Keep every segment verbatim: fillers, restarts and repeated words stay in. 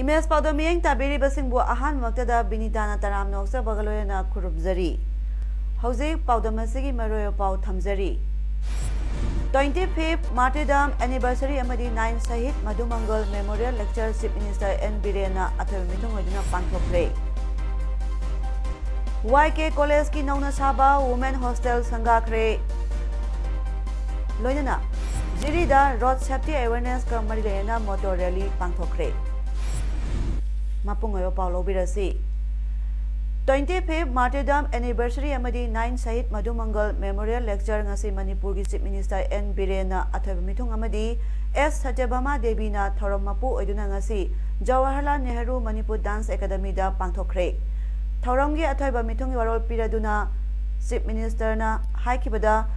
Image ꯄꯥꯎꯗꯝ ꯃꯤꯠꯌꯦꯡ ꯇꯥꯕꯤꯔꯤꯕꯁꯤꯡꯕꯨ ꯑꯍꯥꯟꯕꯃꯛꯇꯗ ꯕꯤꯅꯤꯇꯥꯅ ꯇꯔꯥꯝꯅ ꯑꯣꯛꯆꯕꯒ ꯂꯣꯏꯅꯅ ꯈꯨꯔꯨꯝꯖꯔꯤ꯫ ꯍꯧꯖꯤꯛ ꯄꯥꯎꯗꯝ ꯑꯁꯤꯒꯤ ꯃꯔꯨꯑꯣꯏꯕ ꯄꯥꯎ ꯊꯝꯖꯔꯤ꯫ Twenty fifth Martyrdom Anniversary ꯑꯃꯗꯤ Nine Shahid Madhumangal Memorial Lecture Chief Minister N ꯕꯤꯔꯦꯟꯅ ꯑꯊꯣꯏꯕ ꯃꯤꯊꯨꯡ ꯑꯣꯏꯗꯨꯅ ꯄꯥꯡꯊꯣꯛꯈ꯭ꯔꯦ꯫ ꯋꯥꯏ ꯀꯦ ꯀꯣꯂꯦꯖꯀꯤ ꯅꯧꯅ ꯁꯥꯕ Women Hostel ꯁꯪꯒꯥꯈ꯭ꯔꯦ꯫ ꯂꯣꯏꯅꯅ ꯖꯤꯔꯤꯗ Road Safety Awarenessꯀ ꯃꯔꯤ ꯂꯩꯅꯅ motor rally ꯄꯥꯡꯊꯣꯛꯈ꯭ꯔꯦ꯫ ꯃꯄꯨꯡ ꯑꯣꯏꯕ ꯄꯥꯎ ꯂꯧꯕꯤꯔꯁꯤ꯫ Twenty fifth Martyrdom Anniversary ꯑꯃꯗꯤ Nine Shahid Madhumangal Memorial Lecture ꯉꯁꯤ ꯃꯅꯤꯄꯨꯔꯒꯤ Chief Minister N ꯕꯤꯔꯦꯟꯅ ꯑꯊꯣꯏꯕ ꯃꯤꯊꯨꯡ ꯑꯃꯗꯤ ꯑꯦꯁ ꯁꯇ꯭ꯌꯚꯥꯃꯥ ꯗꯦꯕꯤꯅ ꯊꯧꯔꯝ ꯃꯄꯨ ꯑꯣꯏꯗꯨꯅ ꯉꯁꯤ ꯖꯋꯥꯍꯔꯂꯥꯜ ꯅꯦꯍꯔꯨ ꯃꯅꯤꯄꯨꯔ Dance Academyꯗ ꯄꯥꯡꯊꯣꯛꯈ꯭ꯔꯦ꯫ ꯊꯧꯔꯝꯒꯤ ꯑꯊꯣꯏꯕ ꯃꯤꯊꯨꯡꯒꯤ ꯋꯥꯔꯣꯜ ꯄꯤꯔꯗꯨꯅ Chief Ministerꯅ ꯍꯥꯏꯈꯤꯕꯗ,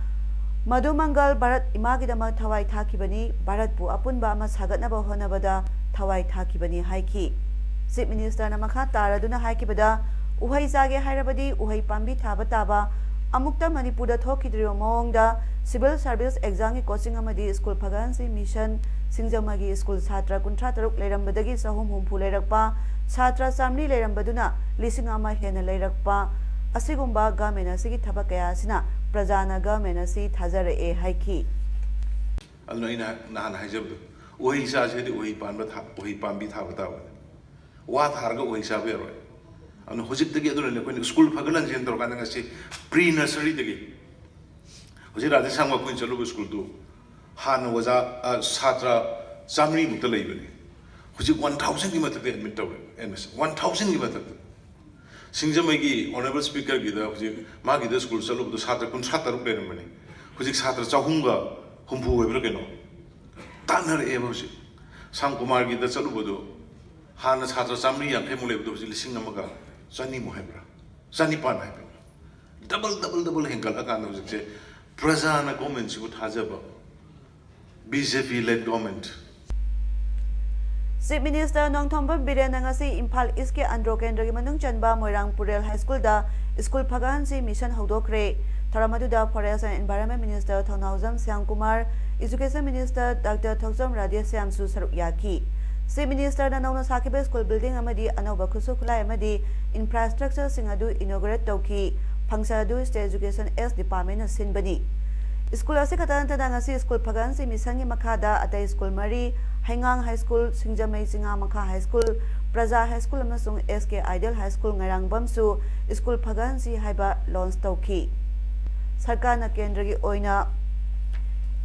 ꯃꯙꯨꯃꯪꯒꯜ ꯚꯥꯔꯠ ꯏꯃꯥꯒꯤꯗꯃꯛ ꯊꯋꯥꯏ ꯊꯥꯈꯤꯕꯅꯤ, ꯚꯥꯔꯠꯄꯨ ꯑꯄꯨꯟꯕ ꯑꯃ ꯁꯥꯒꯠꯅꯕ ꯍꯣꯠꯅꯕꯗ ꯊꯋꯥꯏ ꯊꯥꯈꯤꯕꯅꯤ ꯍꯥꯏꯈꯤ꯫ Chief Ministerꯅ ꯃꯈꯥ ꯇꯥꯔꯗꯨꯅ ꯍꯥꯏꯈꯤꯕꯗ, ꯎꯍꯩ ꯆꯥꯒꯦ ꯍꯥꯏꯔꯕꯗꯤ ꯎꯍꯩ ꯄꯥꯝꯕꯤ ꯊꯥꯕ ꯇꯥꯕ, ꯑꯃꯨꯛꯇ ꯃꯅꯤꯄꯨꯔꯗ ꯊꯣꯛꯈꯤꯗ꯭ꯔꯤꯕ ꯃꯑꯣꯡꯗ civil service examꯒꯤ coaching ꯑꯃꯗꯤ ꯁ꯭ꯀꯨꯜ ꯐꯒꯠꯍꯟꯁꯤ mission ꯁꯤꯡꯖꯃꯩꯒꯤ ꯁ꯭ꯀꯨꯜ ꯁꯥꯇ꯭ꯔ ꯀꯨꯟꯊ꯭ꯔꯥ ꯇꯔꯨꯛ ꯂꯩꯔꯝꯕꯗꯒꯤ ꯆꯍꯨꯝ ꯍꯨꯝꯐꯨ ꯂꯩꯔꯛꯄ, ꯁꯥꯇ꯭ꯔ ꯆꯥꯃꯔꯤ ꯂꯩꯔꯝꯕꯗꯨꯅ ꯂꯤꯁꯤꯡ ꯑꯃ ꯍꯦꯟꯅ ꯂꯩꯔꯛꯄ, ꯑꯁꯤꯒꯨꯝꯕ government ꯑꯁꯤꯒꯤ ꯊꯕꯛ ꯀꯌꯥ ꯑꯁꯤꯅ ꯄ꯭ꯔꯖꯥꯅ government ꯑꯁꯤ ꯊꯥꯖꯔꯛꯑꯦ ꯍꯥꯏꯈꯤ꯫ ꯑꯗꯨꯅ ꯑꯩꯅ ꯅꯍꯥꯟ ꯍꯥꯏꯖꯕꯗꯣ, ꯎꯍꯩ ꯆꯥꯁꯦ ꯍꯥꯏꯗꯤ ꯎꯍꯩ ꯄꯥꯟꯕ ꯊꯥ-, ꯎꯍꯩ ꯄꯥꯝꯕꯤ ꯊꯥꯕ ꯇꯥꯕꯅꯤ꯫ ꯋꯥ ꯊꯥꯔꯒ ꯎꯍꯩ ꯆꯥꯕ ꯌꯥꯔꯣꯏ꯫ ꯑꯗꯨꯅ ꯍꯧꯖꯤꯛꯇꯒꯤ, ꯑꯗꯨꯅꯅꯦ ꯑꯩꯈꯣꯏꯅ ꯁ꯭ꯀꯨꯜ ꯐꯒꯠꯍꯟꯁꯦꯅ ꯇꯧꯔꯀꯥꯟꯗ ꯉꯁꯤ pre nurseryꯗꯒꯤ, ꯍꯧꯖꯤꯛ ꯔꯥꯙꯦꯁ꯭ꯌꯥꯝꯒ ꯑꯩꯈꯣꯏꯅ ꯆꯠꯂꯨꯕ ꯁ꯭ꯀꯨꯜꯗꯨ ꯍꯥꯟꯅ ꯑꯣꯖꯥ, ꯑ, ꯁꯥꯇ꯭ꯔ ꯆꯥꯃꯔꯤꯃꯨꯛꯇ ꯂꯩꯕꯅꯤ꯫ ꯍꯧꯖꯤꯛ one thousandꯒꯤ ꯃꯊꯛꯇ admit ꯇꯧꯔꯦ, admission one thousandꯒꯤ ꯃꯊꯛꯇ꯫ ꯁꯤꯡꯖꯃꯩꯒꯤ Honourable Speakerꯒꯤꯗ ꯍꯧꯖꯤꯛ ꯃꯥꯒꯤꯗ ꯁ꯭ꯀꯨꯜ ꯆꯠꯂꯨꯕꯗꯣ ꯁꯥꯇ꯭ꯔ ꯀꯨꯟꯊ꯭ꯔꯥ ꯇꯔꯨꯛ ꯂꯩꯔꯝꯕꯅꯤ, ꯍꯧꯖꯤꯛ ꯁꯥꯇ꯭ꯔ ꯆꯍꯨꯝꯒ ꯍꯨꯝꯐꯨ ꯑꯣꯏꯕ꯭ꯔꯥ ꯀꯩꯅꯣ ꯇꯥꯟꯅꯔꯛꯑꯦꯕ ꯍꯧꯖꯤꯛ꯫ ꯁ꯭ꯌꯥꯝ ꯀꯨꯃꯥꯔꯒꯤꯗ ꯆꯠꯂꯨꯕꯗꯣ, ꯍꯥꯟꯅ ꯁꯥꯇ꯭ꯔ ꯆꯥꯃꯔꯤ ꯌꯥꯡꯈꯩꯃꯨꯛ ꯂꯩꯕꯗꯣ ꯍꯧꯖꯤꯛ ꯂꯤꯁꯤꯡ ꯑꯃꯒ ꯆꯅꯤꯃꯨꯛ ꯍꯥꯏꯕ꯭ꯔꯥ, ꯆꯅꯤꯄꯥꯟ ꯍꯥꯏꯕ꯭ꯔꯥ, ꯗꯕꯜ ꯗꯕꯜ ꯗꯕꯜ ꯍꯦꯟꯒꯠꯂꯀꯥꯟꯗ ꯍꯧꯖꯤꯛꯁꯦ ꯄ꯭ꯔꯖꯥꯅ ꯒꯣꯔꯃꯦꯟꯁꯤꯕꯨ ꯊꯥꯖꯕ, ꯕꯤ ꯖꯦ ꯄꯤ ꯂꯦꯗ ꯒꯣꯔꯃꯦꯟ꯫ ꯆꯤꯐ ꯃꯤꯅꯤꯁꯇꯔ ꯅꯣꯡꯊꯣꯝꯕꯝ ꯕꯤꯔꯦꯟꯅ ꯉꯁꯤ ꯏꯝꯐꯥꯜ ꯏꯁꯀꯤ ꯑꯟꯗ꯭ꯔꯣ ꯀꯦꯟꯗ꯭ꯔꯒꯤ ꯃꯅꯨꯡ ꯆꯟꯕ ꯃꯣꯏꯔꯥꯡ ꯄꯨꯔꯦꯜ ꯍꯥꯏ ꯁ꯭ꯀꯨꯜꯗ ꯁ꯭ꯀꯨꯜ ꯐꯒꯠꯍꯟꯁꯤ ꯃꯤꯁꯟ ꯍꯧꯗꯣꯛꯈ꯭ꯔꯦ꯫ ꯊꯧꯔꯝ ꯑꯗꯨꯗ forest and environment minister Thounaojam Shyam Kumar, education minister doctor Thokchom Radhe ꯁ꯭ꯌꯥꯝꯁꯨ ꯁꯔꯨꯛ ꯌꯥꯈꯤ꯫ ꯆꯤꯐ ꯃꯤꯅꯤꯁꯇꯔꯅ ꯅꯧꯅ ꯁꯥꯈꯤꯕ ꯁ꯭ꯀꯨꯜ ꯕꯤꯜꯗꯤꯡ ꯑꯃꯗꯤ ꯑꯅꯧꯕ ꯈꯨꯠꯁꯨ ꯈꯨꯠꯂꯥꯏ ꯑꯃꯗꯤ ꯏꯟꯐ꯭ꯔꯥꯁ꯭ꯇ꯭ꯔꯛꯆꯔꯁꯤꯡ ꯑꯗꯨ ꯏꯅꯣꯒꯔꯦꯠ ꯇꯧꯈꯤ꯫ ꯐꯪꯁꯟ ꯑꯗꯨ ꯁ꯭ꯇꯦꯠ ꯏꯖꯨꯀꯦꯁꯟ ꯑꯦꯁ ꯗꯤꯄꯥꯔꯠꯃꯦꯟꯅ ꯁꯤꯟꯕꯅꯤ꯫ ꯁ꯭ꯀꯨꯜ ꯑꯁꯤ ꯈꯛꯇ ꯅꯠꯇꯅ ꯉꯁꯤ ꯁ꯭ꯀꯨꯜ ꯐꯒꯠꯍꯟꯁꯤ ꯃꯤꯁꯟꯒꯤ ꯃꯈꯥꯗ ꯑꯇꯩ ꯁ꯭ꯀꯨꯜ ꯃꯔꯤ, ꯍꯩꯉꯥꯡ ꯍꯥꯏ ꯁ꯭ꯀꯨꯜ, ꯁꯤꯡꯖꯃꯩ ꯆꯤꯉꯥꯃꯈꯥ ꯍꯥꯏ ꯁ꯭ꯀꯨꯜ, ꯄ꯭ꯔꯖꯥ ꯍꯥꯏ ꯁ꯭ꯀꯨꯜ ꯑꯃꯁꯨꯡ ꯑꯦꯁ ꯀꯦ ꯑꯥꯏꯗꯤꯌꯦꯜ ꯍꯥꯏ ꯁ꯭ꯀꯨꯜ ꯉꯥꯏꯔꯥꯡꯕꯝꯁꯨ ꯁ꯭ꯀꯨꯜ ꯐꯒꯠꯍꯟꯁꯤ ꯍꯥꯏꯕ ꯂꯣꯟꯆ ꯇꯧꯈꯤ꯫ ꯁꯔꯀꯥꯔꯅ ꯀꯦꯟꯗ꯭ꯔꯒꯤ ꯑꯣꯏꯅ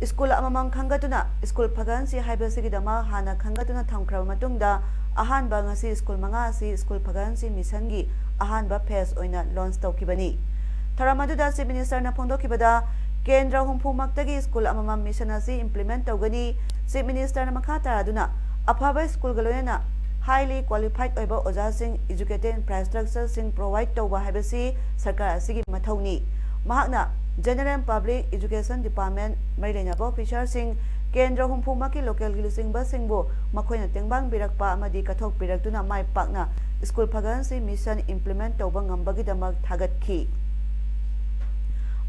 ꯁ꯭ꯀꯨꯜ ꯑꯃꯃꯝ ꯈꯟꯒꯠꯇꯨꯅ ꯁ꯭ꯀꯨꯜ ꯐꯒꯠꯍꯟꯁꯤ ꯍꯥꯏꯕꯁꯤꯒꯤꯗꯃꯛ ꯍꯥꯟꯅ ꯈꯟꯒꯠꯇꯨꯅ ꯊꯝꯈ꯭ꯔꯕ ꯃꯇꯨꯡꯗ, ꯑꯍꯥꯟꯕ ꯉꯁꯤ ꯁ꯭ꯀꯨꯜ ꯃꯉꯥ ꯑꯁꯤ ꯁ꯭ꯀꯨꯜ ꯐꯒꯠꯍꯟꯁꯤ ꯃꯤꯁꯟꯒꯤ ꯑꯍꯥꯟꯕ ꯐꯦꯖ ꯑꯣꯏꯅ ꯂꯣꯟꯆ ꯇꯧꯈꯤꯕꯅꯤ꯫ ꯊꯧꯔꯝ ꯑꯗꯨꯗ ꯆꯤꯐ ꯃꯤꯅꯤꯁꯇꯔꯅ ꯐꯣꯡꯗꯣꯛꯈꯤꯕꯗ, ꯀꯦꯟꯗ꯭ꯔ ꯍꯨꯝꯐꯨꯃꯛꯇꯒꯤ ꯁ꯭ꯀꯨꯜ ꯑꯃꯃꯝ ꯃꯤꯁꯟ ꯑꯁꯤ ꯏꯝꯄ꯭ꯂꯤꯃꯦꯟ ꯇꯧꯒꯅꯤ꯫ ꯆꯤꯐ ꯃꯤꯅꯤꯁꯇꯔꯅ ꯃꯈꯥ ꯇꯥꯔꯗꯨꯅ, ꯑꯐꯕ ꯁ꯭ꯀꯨꯜꯒ ꯂꯣꯏꯅꯅ ꯍꯥꯏꯂꯤ ꯀ꯭ꯋꯥꯂꯤꯐꯥꯏꯗ ꯑꯣꯏꯕ ꯑꯣꯖꯥꯁꯤꯡ, ꯏꯖꯨꯀꯦꯇꯦꯗ ꯏꯟꯐ꯭ꯔꯥꯁ꯭ꯇ꯭ꯔꯛꯆꯔꯁꯤꯡ ꯄ꯭ꯔꯣꯚꯥꯏꯗ ꯇꯧꯕ ꯍꯥꯏꯕꯁꯤ ꯁꯔꯀꯥꯔ ꯑꯁꯤꯒꯤ ꯃꯊꯧꯅꯤ꯫ ꯃꯍꯥꯛꯅ ꯖꯦꯅꯔꯦꯜ ꯄꯕ꯭ꯂꯤꯛ ꯏꯖꯨꯀꯦꯁꯟ ꯗꯤꯄꯥꯔꯠꯃꯦꯟ ꯃꯔꯤ ꯂꯩꯅꯕ ꯑꯣꯐꯤꯁꯥꯔꯁꯤꯡ, ꯀꯦꯟꯗ꯭ꯔ ꯍꯨꯝꯐꯨꯃꯛꯀꯤ ꯂꯣꯀꯦꯜꯒꯤ ꯂꯨꯆꯤꯡꯕꯁꯤꯡꯕꯨ ꯃꯈꯣꯏꯅ ꯇꯦꯡꯕꯥꯡꯕꯤꯔꯛꯄ ꯑꯃꯗꯤ ꯀꯠꯊꯣꯛꯄꯤꯔꯛꯇꯨꯅ ꯃꯥꯏ ꯄꯥꯛꯅ ꯁ꯭ꯀꯨꯜ ꯐꯒꯠꯍꯟꯁꯤ ꯃꯤꯁꯟ ꯏꯝꯄ꯭ꯂꯤꯃꯦꯟ ꯇꯧꯕ ꯉꯝꯕꯒꯤꯗꯃꯛ ꯊꯥꯒꯠꯈꯤ꯫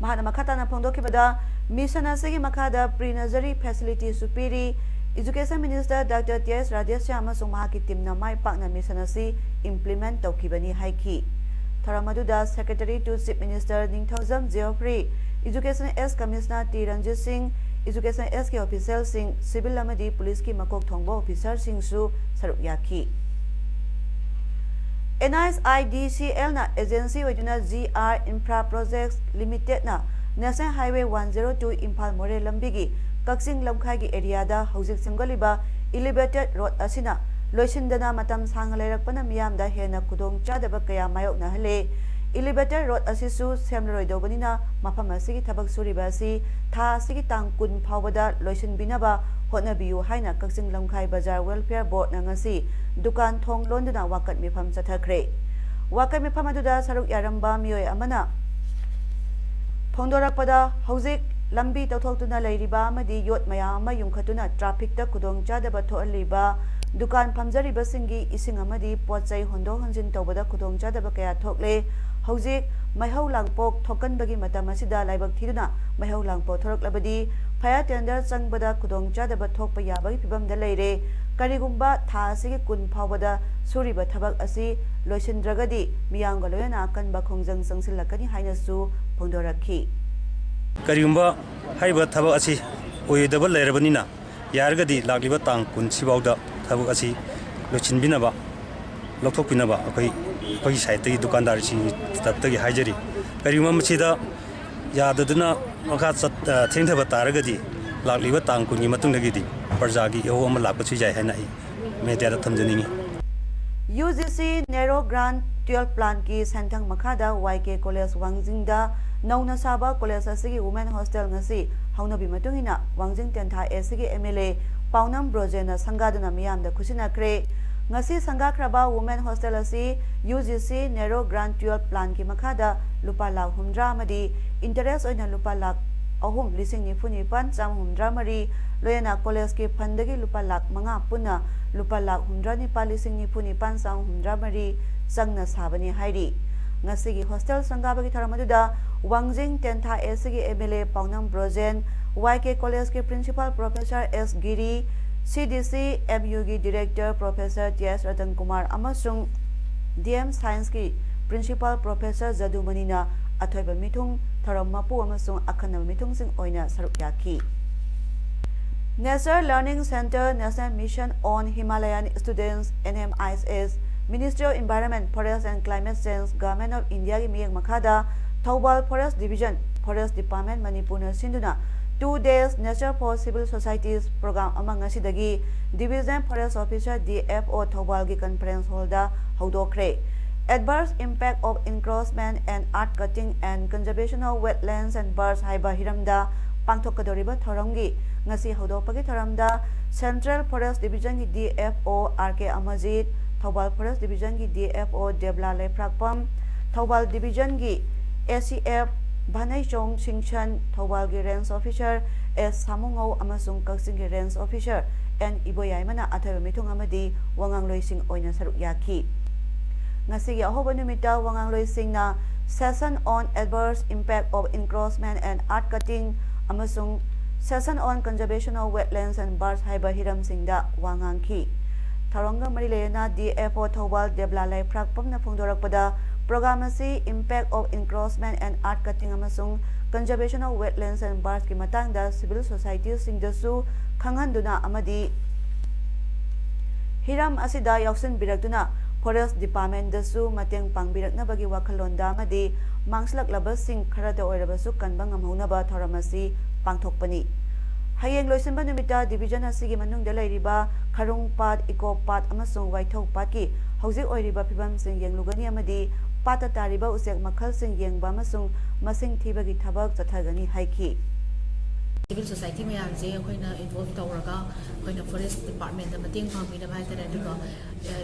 ꯃꯍꯥꯛꯅ ꯃꯈꯥ ꯇꯥꯅ ꯐꯣꯡꯗꯣꯛꯈꯤꯕꯗ, ꯃꯤꯁꯟ ꯑꯁꯤꯒꯤ ꯃꯈꯥꯗ ꯄ꯭ꯔꯤ ꯅꯔꯖꯔꯤ ꯐꯦꯁꯤꯂꯤꯇꯤꯁꯨ ꯄꯤꯔꯤ꯫ ꯏꯖꯨꯀꯦꯁꯟ ꯃꯤꯅꯤꯁꯇꯔ ꯗꯥꯛꯇꯔ ꯇꯤ ꯑꯦꯁ ꯔꯥꯙꯦꯁ꯭ꯌꯥꯝ ꯑꯃꯁꯨꯡ ꯃꯍꯥꯛꯀꯤ ꯇꯤꯝꯅ ꯃꯥꯏ ꯄꯥꯛꯅ ꯃꯤꯁꯟ ꯑꯁꯤ ꯏꯝꯄ꯭ꯂꯤꯃꯦꯟ ꯇꯧꯈꯤꯕꯅꯤ ꯍꯥꯏꯈꯤ꯫ ꯊꯧꯔꯝ ꯑꯗꯨꯗ ꯁꯦꯀ꯭ꯔꯦꯇꯔꯤ ꯇꯨ ꯆꯤꯐ ꯃꯤꯅꯤꯁꯇꯔ ꯅꯤꯡꯊꯧꯖꯝ ꯖꯤꯑꯣꯐ꯭ꯔꯤ, ꯏꯖꯨꯀꯦꯁꯟ ꯑꯦꯁ ꯀꯃꯤꯁꯅꯔ ꯇꯤ ꯔꯟꯖꯤꯠ ꯁꯤꯡ, ꯏꯖꯨꯀꯦꯁꯟ ꯑꯦꯁꯀꯤ ꯑꯣꯐꯤꯁꯤꯌꯦꯜꯁꯤꯡ, ꯁꯤꯚꯤꯜ ꯑꯃꯗꯤ ꯄꯨꯂꯤꯁꯀꯤ ꯃꯀꯣꯛ ꯊꯣꯡꯕ ꯑꯣꯐꯤꯁꯥꯔꯁꯤꯡꯁꯨ ꯁꯔꯨꯛ ꯌꯥꯈꯤ꯫ And I S I D C ꯑꯦꯜꯅ ꯑꯦꯖꯦꯟꯁꯤ ꯑꯣꯏꯗꯨꯅ ꯖꯤ ꯑꯥꯔ ꯏꯟꯐ꯭ꯔꯥ ꯄ꯭ꯔꯣꯖꯦꯛꯁ ꯂꯤꯃꯤꯇꯦꯗꯅ national highway one zero two Imphal Moreh ꯂꯝꯕꯤꯒꯤ ꯀꯛꯆꯤꯡ ꯂꯝꯈꯥꯏꯒꯤ ꯑꯦꯔꯤꯌꯥꯗ ꯍꯧꯖꯤꯛ ꯁꯦꯝꯒꯠꯂꯤꯕ ꯏꯂꯤꯚꯦꯇꯦꯗ ꯔꯣꯗ ꯑꯁꯤꯅ ꯂꯣꯏꯁꯤꯟꯗꯅ ꯃꯇꯝ ꯁꯥꯡꯅ ꯂꯩꯔꯛꯄꯅ ꯃꯤꯌꯥꯝꯗ ꯍꯦꯟꯅ ꯈꯨꯗꯣꯡꯆꯥꯗꯕ ꯀꯌꯥ ꯃꯥꯌꯣꯛꯅꯍꯜꯂꯦ꯫ Elevator road ꯑꯁꯤꯁꯨ ꯁꯦꯝꯂꯔꯣꯏꯗꯧꯕꯅꯤꯅ ꯃꯐꯝ ꯑꯁꯤꯒꯤ ꯊꯕꯛ ꯁꯨꯔꯤꯕ ꯑꯁꯤ ꯊꯥ ꯑꯁꯤꯒꯤ ꯇꯥꯡ ꯀꯨꯟ ꯐꯥꯎꯕꯗ ꯂꯣꯏꯁꯤꯟꯕꯤꯅꯕ ꯍꯣꯠꯅꯕꯤꯌꯨ ꯍꯥꯏꯅ ꯀꯛꯆꯤꯡ ꯂꯝꯈꯥꯏ ꯕꯖꯥꯔ ꯋꯦꯜꯐꯤꯌꯔ ꯕꯣꯔꯗꯅ ꯉꯁꯤ ꯗꯨꯀꯥꯟ ꯊꯣꯡ ꯂꯣꯟꯗꯨꯅ ꯋꯥꯀꯠ ꯃꯤꯐꯝ ꯆꯠꯊꯈ꯭ꯔꯦ꯫ ꯋꯥꯀꯠ ꯃꯤꯐꯝ ꯑꯗꯨꯗ ꯁꯔꯨꯛ ꯌꯥꯔꯝꯕ ꯃꯤꯑꯣꯏ ꯑꯃꯅ ꯐꯣꯡꯗꯣꯔꯛꯄꯗ, ꯍꯧꯖꯤꯛ ꯂꯝꯕꯤ ꯇꯧꯊꯣꯛꯇꯨꯅ ꯂꯩꯔꯤꯕ ꯑꯃꯗꯤ ꯌꯣꯠ ꯃꯌꯥꯝ ꯑꯃ ꯌꯨꯡꯈꯠꯇꯨꯅ ꯇ꯭ꯔꯥꯐꯤꯛꯇ ꯈꯨꯗꯣꯡꯆꯥꯗꯕ ꯊꯣꯛꯍꯜꯂꯤꯕ ꯗꯨꯀꯥꯟ ꯐꯝꯖꯔꯤꯕꯁꯤꯡꯒꯤ ꯏꯁꯤꯡ ꯑꯃꯗꯤ ꯄꯣꯠ ꯆꯩ ꯍꯣꯟꯗꯣꯛ ꯍꯣꯟꯖꯤꯟ ꯇꯧꯕꯗ ꯈꯨꯗꯣꯡꯆꯥꯗꯕ ꯀꯌꯥ ꯊꯣꯛꯂꯦ꯫ ꯍꯧꯖꯤꯛ ꯃꯩꯍꯧ ꯂꯥꯡꯄꯣꯛ ꯊꯣꯛꯀꯟꯕꯒꯤ ꯃꯇꯝ ꯑꯁꯤꯗ ꯂꯥꯏꯕꯛ ꯊꯤꯗꯨꯅ ꯃꯩꯍꯧ ꯂꯥꯡꯄꯣꯛ ꯊꯣꯔꯛꯂꯕꯗꯤ fire tender ꯆꯪꯕꯗ ꯈꯨꯗꯣꯡꯆꯥꯗꯕ ꯊꯣꯛꯄ ꯌꯥꯕꯒꯤ ꯐꯤꯕꯝꯗ ꯂꯩꯔꯦ꯫ ꯀꯔꯤꯒꯨꯝꯕ ꯊꯥ ꯑꯁꯤꯒꯤ ꯀꯨꯟ ꯐꯥꯎꯕꯗ ꯁꯨꯔꯤꯕ ꯊꯕꯛ ꯑꯁꯤ ꯂꯣꯏꯁꯤꯟꯗ꯭ꯔꯒꯗꯤ ꯃꯤꯌꯥꯝꯒ ꯂꯣꯏꯅꯅ ꯑꯀꯟꯕ ꯈꯣꯡꯖꯪ ꯆꯪꯁꯤꯜꯂꯛꯀꯅꯤ ꯍꯥꯏꯅꯁꯨ ꯐꯣꯡꯗꯣꯔꯛꯈꯤ꯫ ꯀꯔꯤꯒꯨꯝꯕ ꯍꯥꯏꯔꯤꯕ ꯊꯕꯛ ꯑꯁꯤ ꯑꯣꯏꯔꯣꯏꯗꯕ ꯂꯩꯔꯕꯅꯤꯅ, ꯌꯥꯔꯒꯗꯤ ꯂꯥꯛꯂꯤꯕ ꯇꯥꯡ ꯀꯨꯟ ꯁꯤꯐꯥꯎꯗ ꯊꯕꯛ ꯑꯁꯤ ꯂꯣꯏꯁꯤꯟꯕꯤꯅꯕ, ꯂꯧꯊꯣꯛꯄꯤꯅꯕ ꯑꯩꯈꯣꯏ, ꯑꯩꯈꯣꯏꯒꯤ ꯁꯥꯏꯠꯇꯒꯤ, ꯗꯨꯀꯥꯟꯗꯥꯔꯁꯤꯡꯒꯤ ꯇꯔꯞꯇꯒꯤ ꯍꯥꯏꯖꯔꯤ꯫ ꯀꯔꯤꯒꯨꯝꯕ ꯃꯁꯤꯗ ꯌꯥꯗꯗꯨꯅ ꯃꯈꯥ ꯆꯠ-, ꯑ, ꯊꯦꯡꯊꯕ ꯇꯥꯔꯒꯗꯤ ꯂꯥꯛꯂꯤꯕ ꯇꯥꯡ ꯀꯨꯟꯒꯤ ꯃꯇꯨꯡꯗꯒꯤꯗꯤ ꯄ꯭ꯔꯖꯥꯒꯤ ꯏꯍꯧ ꯑꯃ ꯂꯥꯛꯄꯁꯨ ꯌꯥꯏ ꯍꯥꯏꯅ ꯑꯩ ꯃꯦꯗꯤꯌꯥꯗ ꯊꯝꯖꯅꯤꯡꯏ꯫ UGC Nehru Grant twelve Plan ꯀꯤ ꯁꯦꯟꯊꯪ ꯃꯈꯥꯗ YK College ꯋꯥꯡꯖꯤꯡꯗ ꯅꯧꯅ ꯁꯥꯕ ꯀꯣꯂꯦꯖ ꯑꯁꯤꯒꯤ Women Hostel ꯉꯁꯤ ꯍꯧꯅꯕꯤ ꯃꯇꯨꯡ ꯏꯟꯅ ꯋꯥꯡꯖꯤꯡ ꯇꯦꯟꯊꯥ AC ꯒꯤ MLA ꯄꯥꯎꯅꯝ ꯕ꯭ꯔꯣꯖꯦꯟꯅ ꯁꯪꯒꯥꯗꯨꯅ ꯃꯤꯌꯥꯝꯗ ꯈꯨꯠꯁꯤꯟꯅꯈ꯭ꯔꯦ꯫ ꯉꯁꯤ ꯁꯪꯒꯥꯈ꯭ꯔꯕ Women Hostel ꯑꯁꯤ UGC Nehru Grant twelve Plan ꯀꯤ ꯃꯈꯥꯗ ꯂꯨꯄꯥ ꯂꯥꯈ ꯍꯨꯝꯗ꯭ꯔꯥ ꯑꯃꯗꯤ interest ꯑꯣꯏꯅ ꯂꯨꯄꯥ ꯂꯥꯈ ꯑꯍꯨꯝ ꯂꯤꯁꯤꯡ ꯅꯤꯐꯨ ꯅꯤꯄꯥꯟ ꯆꯥꯝꯃ ꯍꯨꯝꯗ꯭ꯔꯥ ꯃꯔꯤ, ꯂꯣꯏꯅꯅ ꯀꯣꯂꯦꯖꯀꯤ fund ꯗꯒꯤ ꯂꯨꯄꯥ ꯂꯥꯈ ꯃꯉꯥ, ꯄꯨꯟꯅ ꯂꯨꯄꯥ ꯂꯥꯈ ꯍꯨꯝꯗ꯭ꯔꯥ ꯅꯤꯄꯥꯜ ꯂꯤꯁꯤꯡ ꯅꯤꯐꯨ ꯅꯤꯄꯥꯟ ꯆꯥꯝꯃ ꯍꯨꯝꯗ꯭ꯔꯥ ꯃꯔꯤ ꯆꯪꯅ ꯁꯥꯕꯅꯤ ꯍꯥꯏꯔꯤ꯫ ꯉꯁꯤꯒꯤ hostel ꯁꯪꯒꯥꯕꯒꯤ ꯊꯧꯔꯝ ꯑꯗꯨꯗ ꯋꯥꯡꯖꯤꯡ ꯇꯦꯟꯊꯥ AC ꯒꯤ MLA ꯄꯥꯎꯅꯝ ꯕ꯭ꯔꯣꯖꯦꯟ, YK College ꯀꯤ Principal Professor S ꯒꯤꯔꯤ, CDC MU ꯒꯤ Director Professor T S Ratan Kumar ꯑꯃꯁꯨꯡ DM Science ꯀꯤ Principal Professor ꯖꯗꯨꯃꯅꯤꯅ ꯑꯊꯣꯏꯕ ꯃꯤꯊꯨꯡ, ꯊꯧꯔꯝ ꯃꯄꯨ ꯑꯃꯁꯨꯡ ꯑꯈꯟꯅꯕ ꯃꯤꯊꯨꯡꯁꯤꯡ ꯑꯣꯏꯅ ꯁꯔꯨꯛ ꯌꯥꯈꯤ꯫ Nature Learning Centre, National Mission on Himalayan Students, NMISS, Ministry of Environment, Forest and Climate Change, Government of India ꯒꯤ ꯃꯤꯠꯌꯦꯡ ꯃꯈꯥꯗ Thoubal Forest Division, Forest Department, ꯃꯅꯤꯄꯨꯔꯅ ꯁꯤꯟꯗꯨꯅ two days Nature for Civil Societies program ꯑꯃ ꯉꯁꯤꯗꯒꯤ Division Forest Officer, DFO, ꯊꯧꯕꯥꯜꯒꯤ conference hall the ꯍꯧꯗꯣꯛꯈ꯭ꯔꯦ꯫ Adverse Impact of Encroachment and Earth Cutting and Conservation of Wetlands and Birds ꯍꯥꯏꯕ ꯍꯤꯔꯝꯗ ꯄꯥꯡꯊꯣꯛꯀꯗꯧꯔꯤꯕ ꯊꯧꯔꯝꯒꯤ ꯉꯁꯤ ꯍꯧꯗꯣꯛꯄꯒꯤ ꯊꯧꯔꯝꯗ Central Forest Divisionꯒꯤ D F O R K Amarjit, Thoubal Forest Divisionꯒꯤ D F O Debla Leiphrapam, Thoubal Divisionꯒꯤ A C F Bhaneichong Singson, Thoubalꯒꯤ Range Officer S Samungou ꯑꯃꯁꯨꯡ ꯀꯛꯆꯤꯡꯒꯤ Range Officer N ꯏꯕꯣꯌꯥꯏꯃꯅ ꯑꯊꯣꯏꯕ ꯃꯤꯊꯨꯡ ꯑꯃꯗꯤ ꯋꯥꯉꯥꯡꯂꯣꯏꯁꯤꯡ ꯑꯣꯏꯅ ꯁꯔꯨꯛ ꯌꯥꯈꯤ꯫ ꯉꯁꯤꯒꯤ ꯑꯍꯧꯕ ꯅꯨꯃꯤꯠꯇ ꯋꯥꯉꯥꯡꯂꯣꯏꯁꯤꯡꯅ Session on Adverse Impact of Encroachment and Earth Cutting ꯑꯃꯁꯨꯡ Session on Conservation of Wetlands and Birds ꯍꯥꯏꯕ ꯍꯤꯔꯝꯁꯤꯡꯗ ꯋꯥ ꯉꯥꯡꯈꯤ꯫ ꯊꯧꯔꯝꯒ ꯃꯔꯤ ꯂꯩꯅꯅ D F O Thoubal Debla Leiphrapamꯅ ꯐꯣꯡꯗꯣꯔꯛꯄꯗ, program ꯑꯁꯤ Impact of Encroachment and Earth Cutting ꯑꯃꯁꯨꯡ Conservation of Wetlands and Birdsꯀꯤ ꯃꯇꯥꯡꯗ civil societyꯁꯤꯡꯗꯁꯨ ꯈꯪꯍꯟꯗꯨꯅ ꯑꯃꯗꯤ ꯍꯤꯔꯝ ꯑꯁꯤꯗ ꯌꯥꯎꯁꯤꯟꯕꯤꯔꯛꯇꯨꯅ Forest Departmentꯗꯁꯨ ꯃꯇꯦꯡ ꯄꯥꯡꯕꯤꯔꯛꯅꯕꯒꯤ ꯋꯥꯈꯜꯂꯣꯟꯗ ꯑꯃꯗꯤ ꯃꯥꯡꯁꯤꯜꯂꯛꯂꯕꯁꯤꯡ ꯈꯔꯇ ꯑꯣꯏꯔꯕꯁꯨ ꯀꯟꯕ ꯉꯝꯍꯧꯅꯕ ꯊꯧꯔꯝ ꯑꯁꯤ ꯄꯥꯡꯊꯣꯛꯄꯅꯤ꯫ ꯍꯌꯦꯡ ꯂꯣꯏꯁꯤꯟꯕ ꯅꯨꯃꯤꯠꯇ division ꯑꯁꯤꯒꯤ ꯃꯅꯨꯡꯗ ꯂꯩꯔꯤꯕ ꯈꯔꯨꯡ ꯄꯥꯠ, ꯏꯀꯣ ꯄꯥꯠ ꯑꯃꯁꯨꯡ ꯋꯥꯏꯊꯧ ꯄꯥꯠꯀꯤ ꯍꯧꯖꯤꯛ ꯑꯣꯏꯔꯤꯕ ꯐꯤꯕꯝꯁꯤꯡ ꯌꯦꯡꯂꯨꯒꯅꯤ ꯑꯃꯗꯤ ꯄꯥꯠꯇ ꯇꯥꯔꯤꯕ ꯎꯆꯦꯛ ꯃꯈꯜꯁꯤꯡ ꯌꯦꯡꯕ ꯑꯃꯁꯨꯡ ꯃꯁꯤꯡ ꯊꯤꯕꯒꯤ ꯊꯕꯛ ꯆꯠꯊꯒꯅꯤ ꯍꯥꯏꯈꯤ꯫ Civil society ꯃꯌꯥꯝꯁꯦ ꯑꯩꯈꯣꯏꯅ involve ꯇꯧꯔꯒ ꯑꯩꯈꯣꯏꯅ Forest Departmentꯇ ꯃꯇꯦꯡ ꯄꯥꯡꯕꯤꯅꯕ ꯍꯥꯏꯇꯥꯔꯦ꯫ ꯑꯗꯨꯒ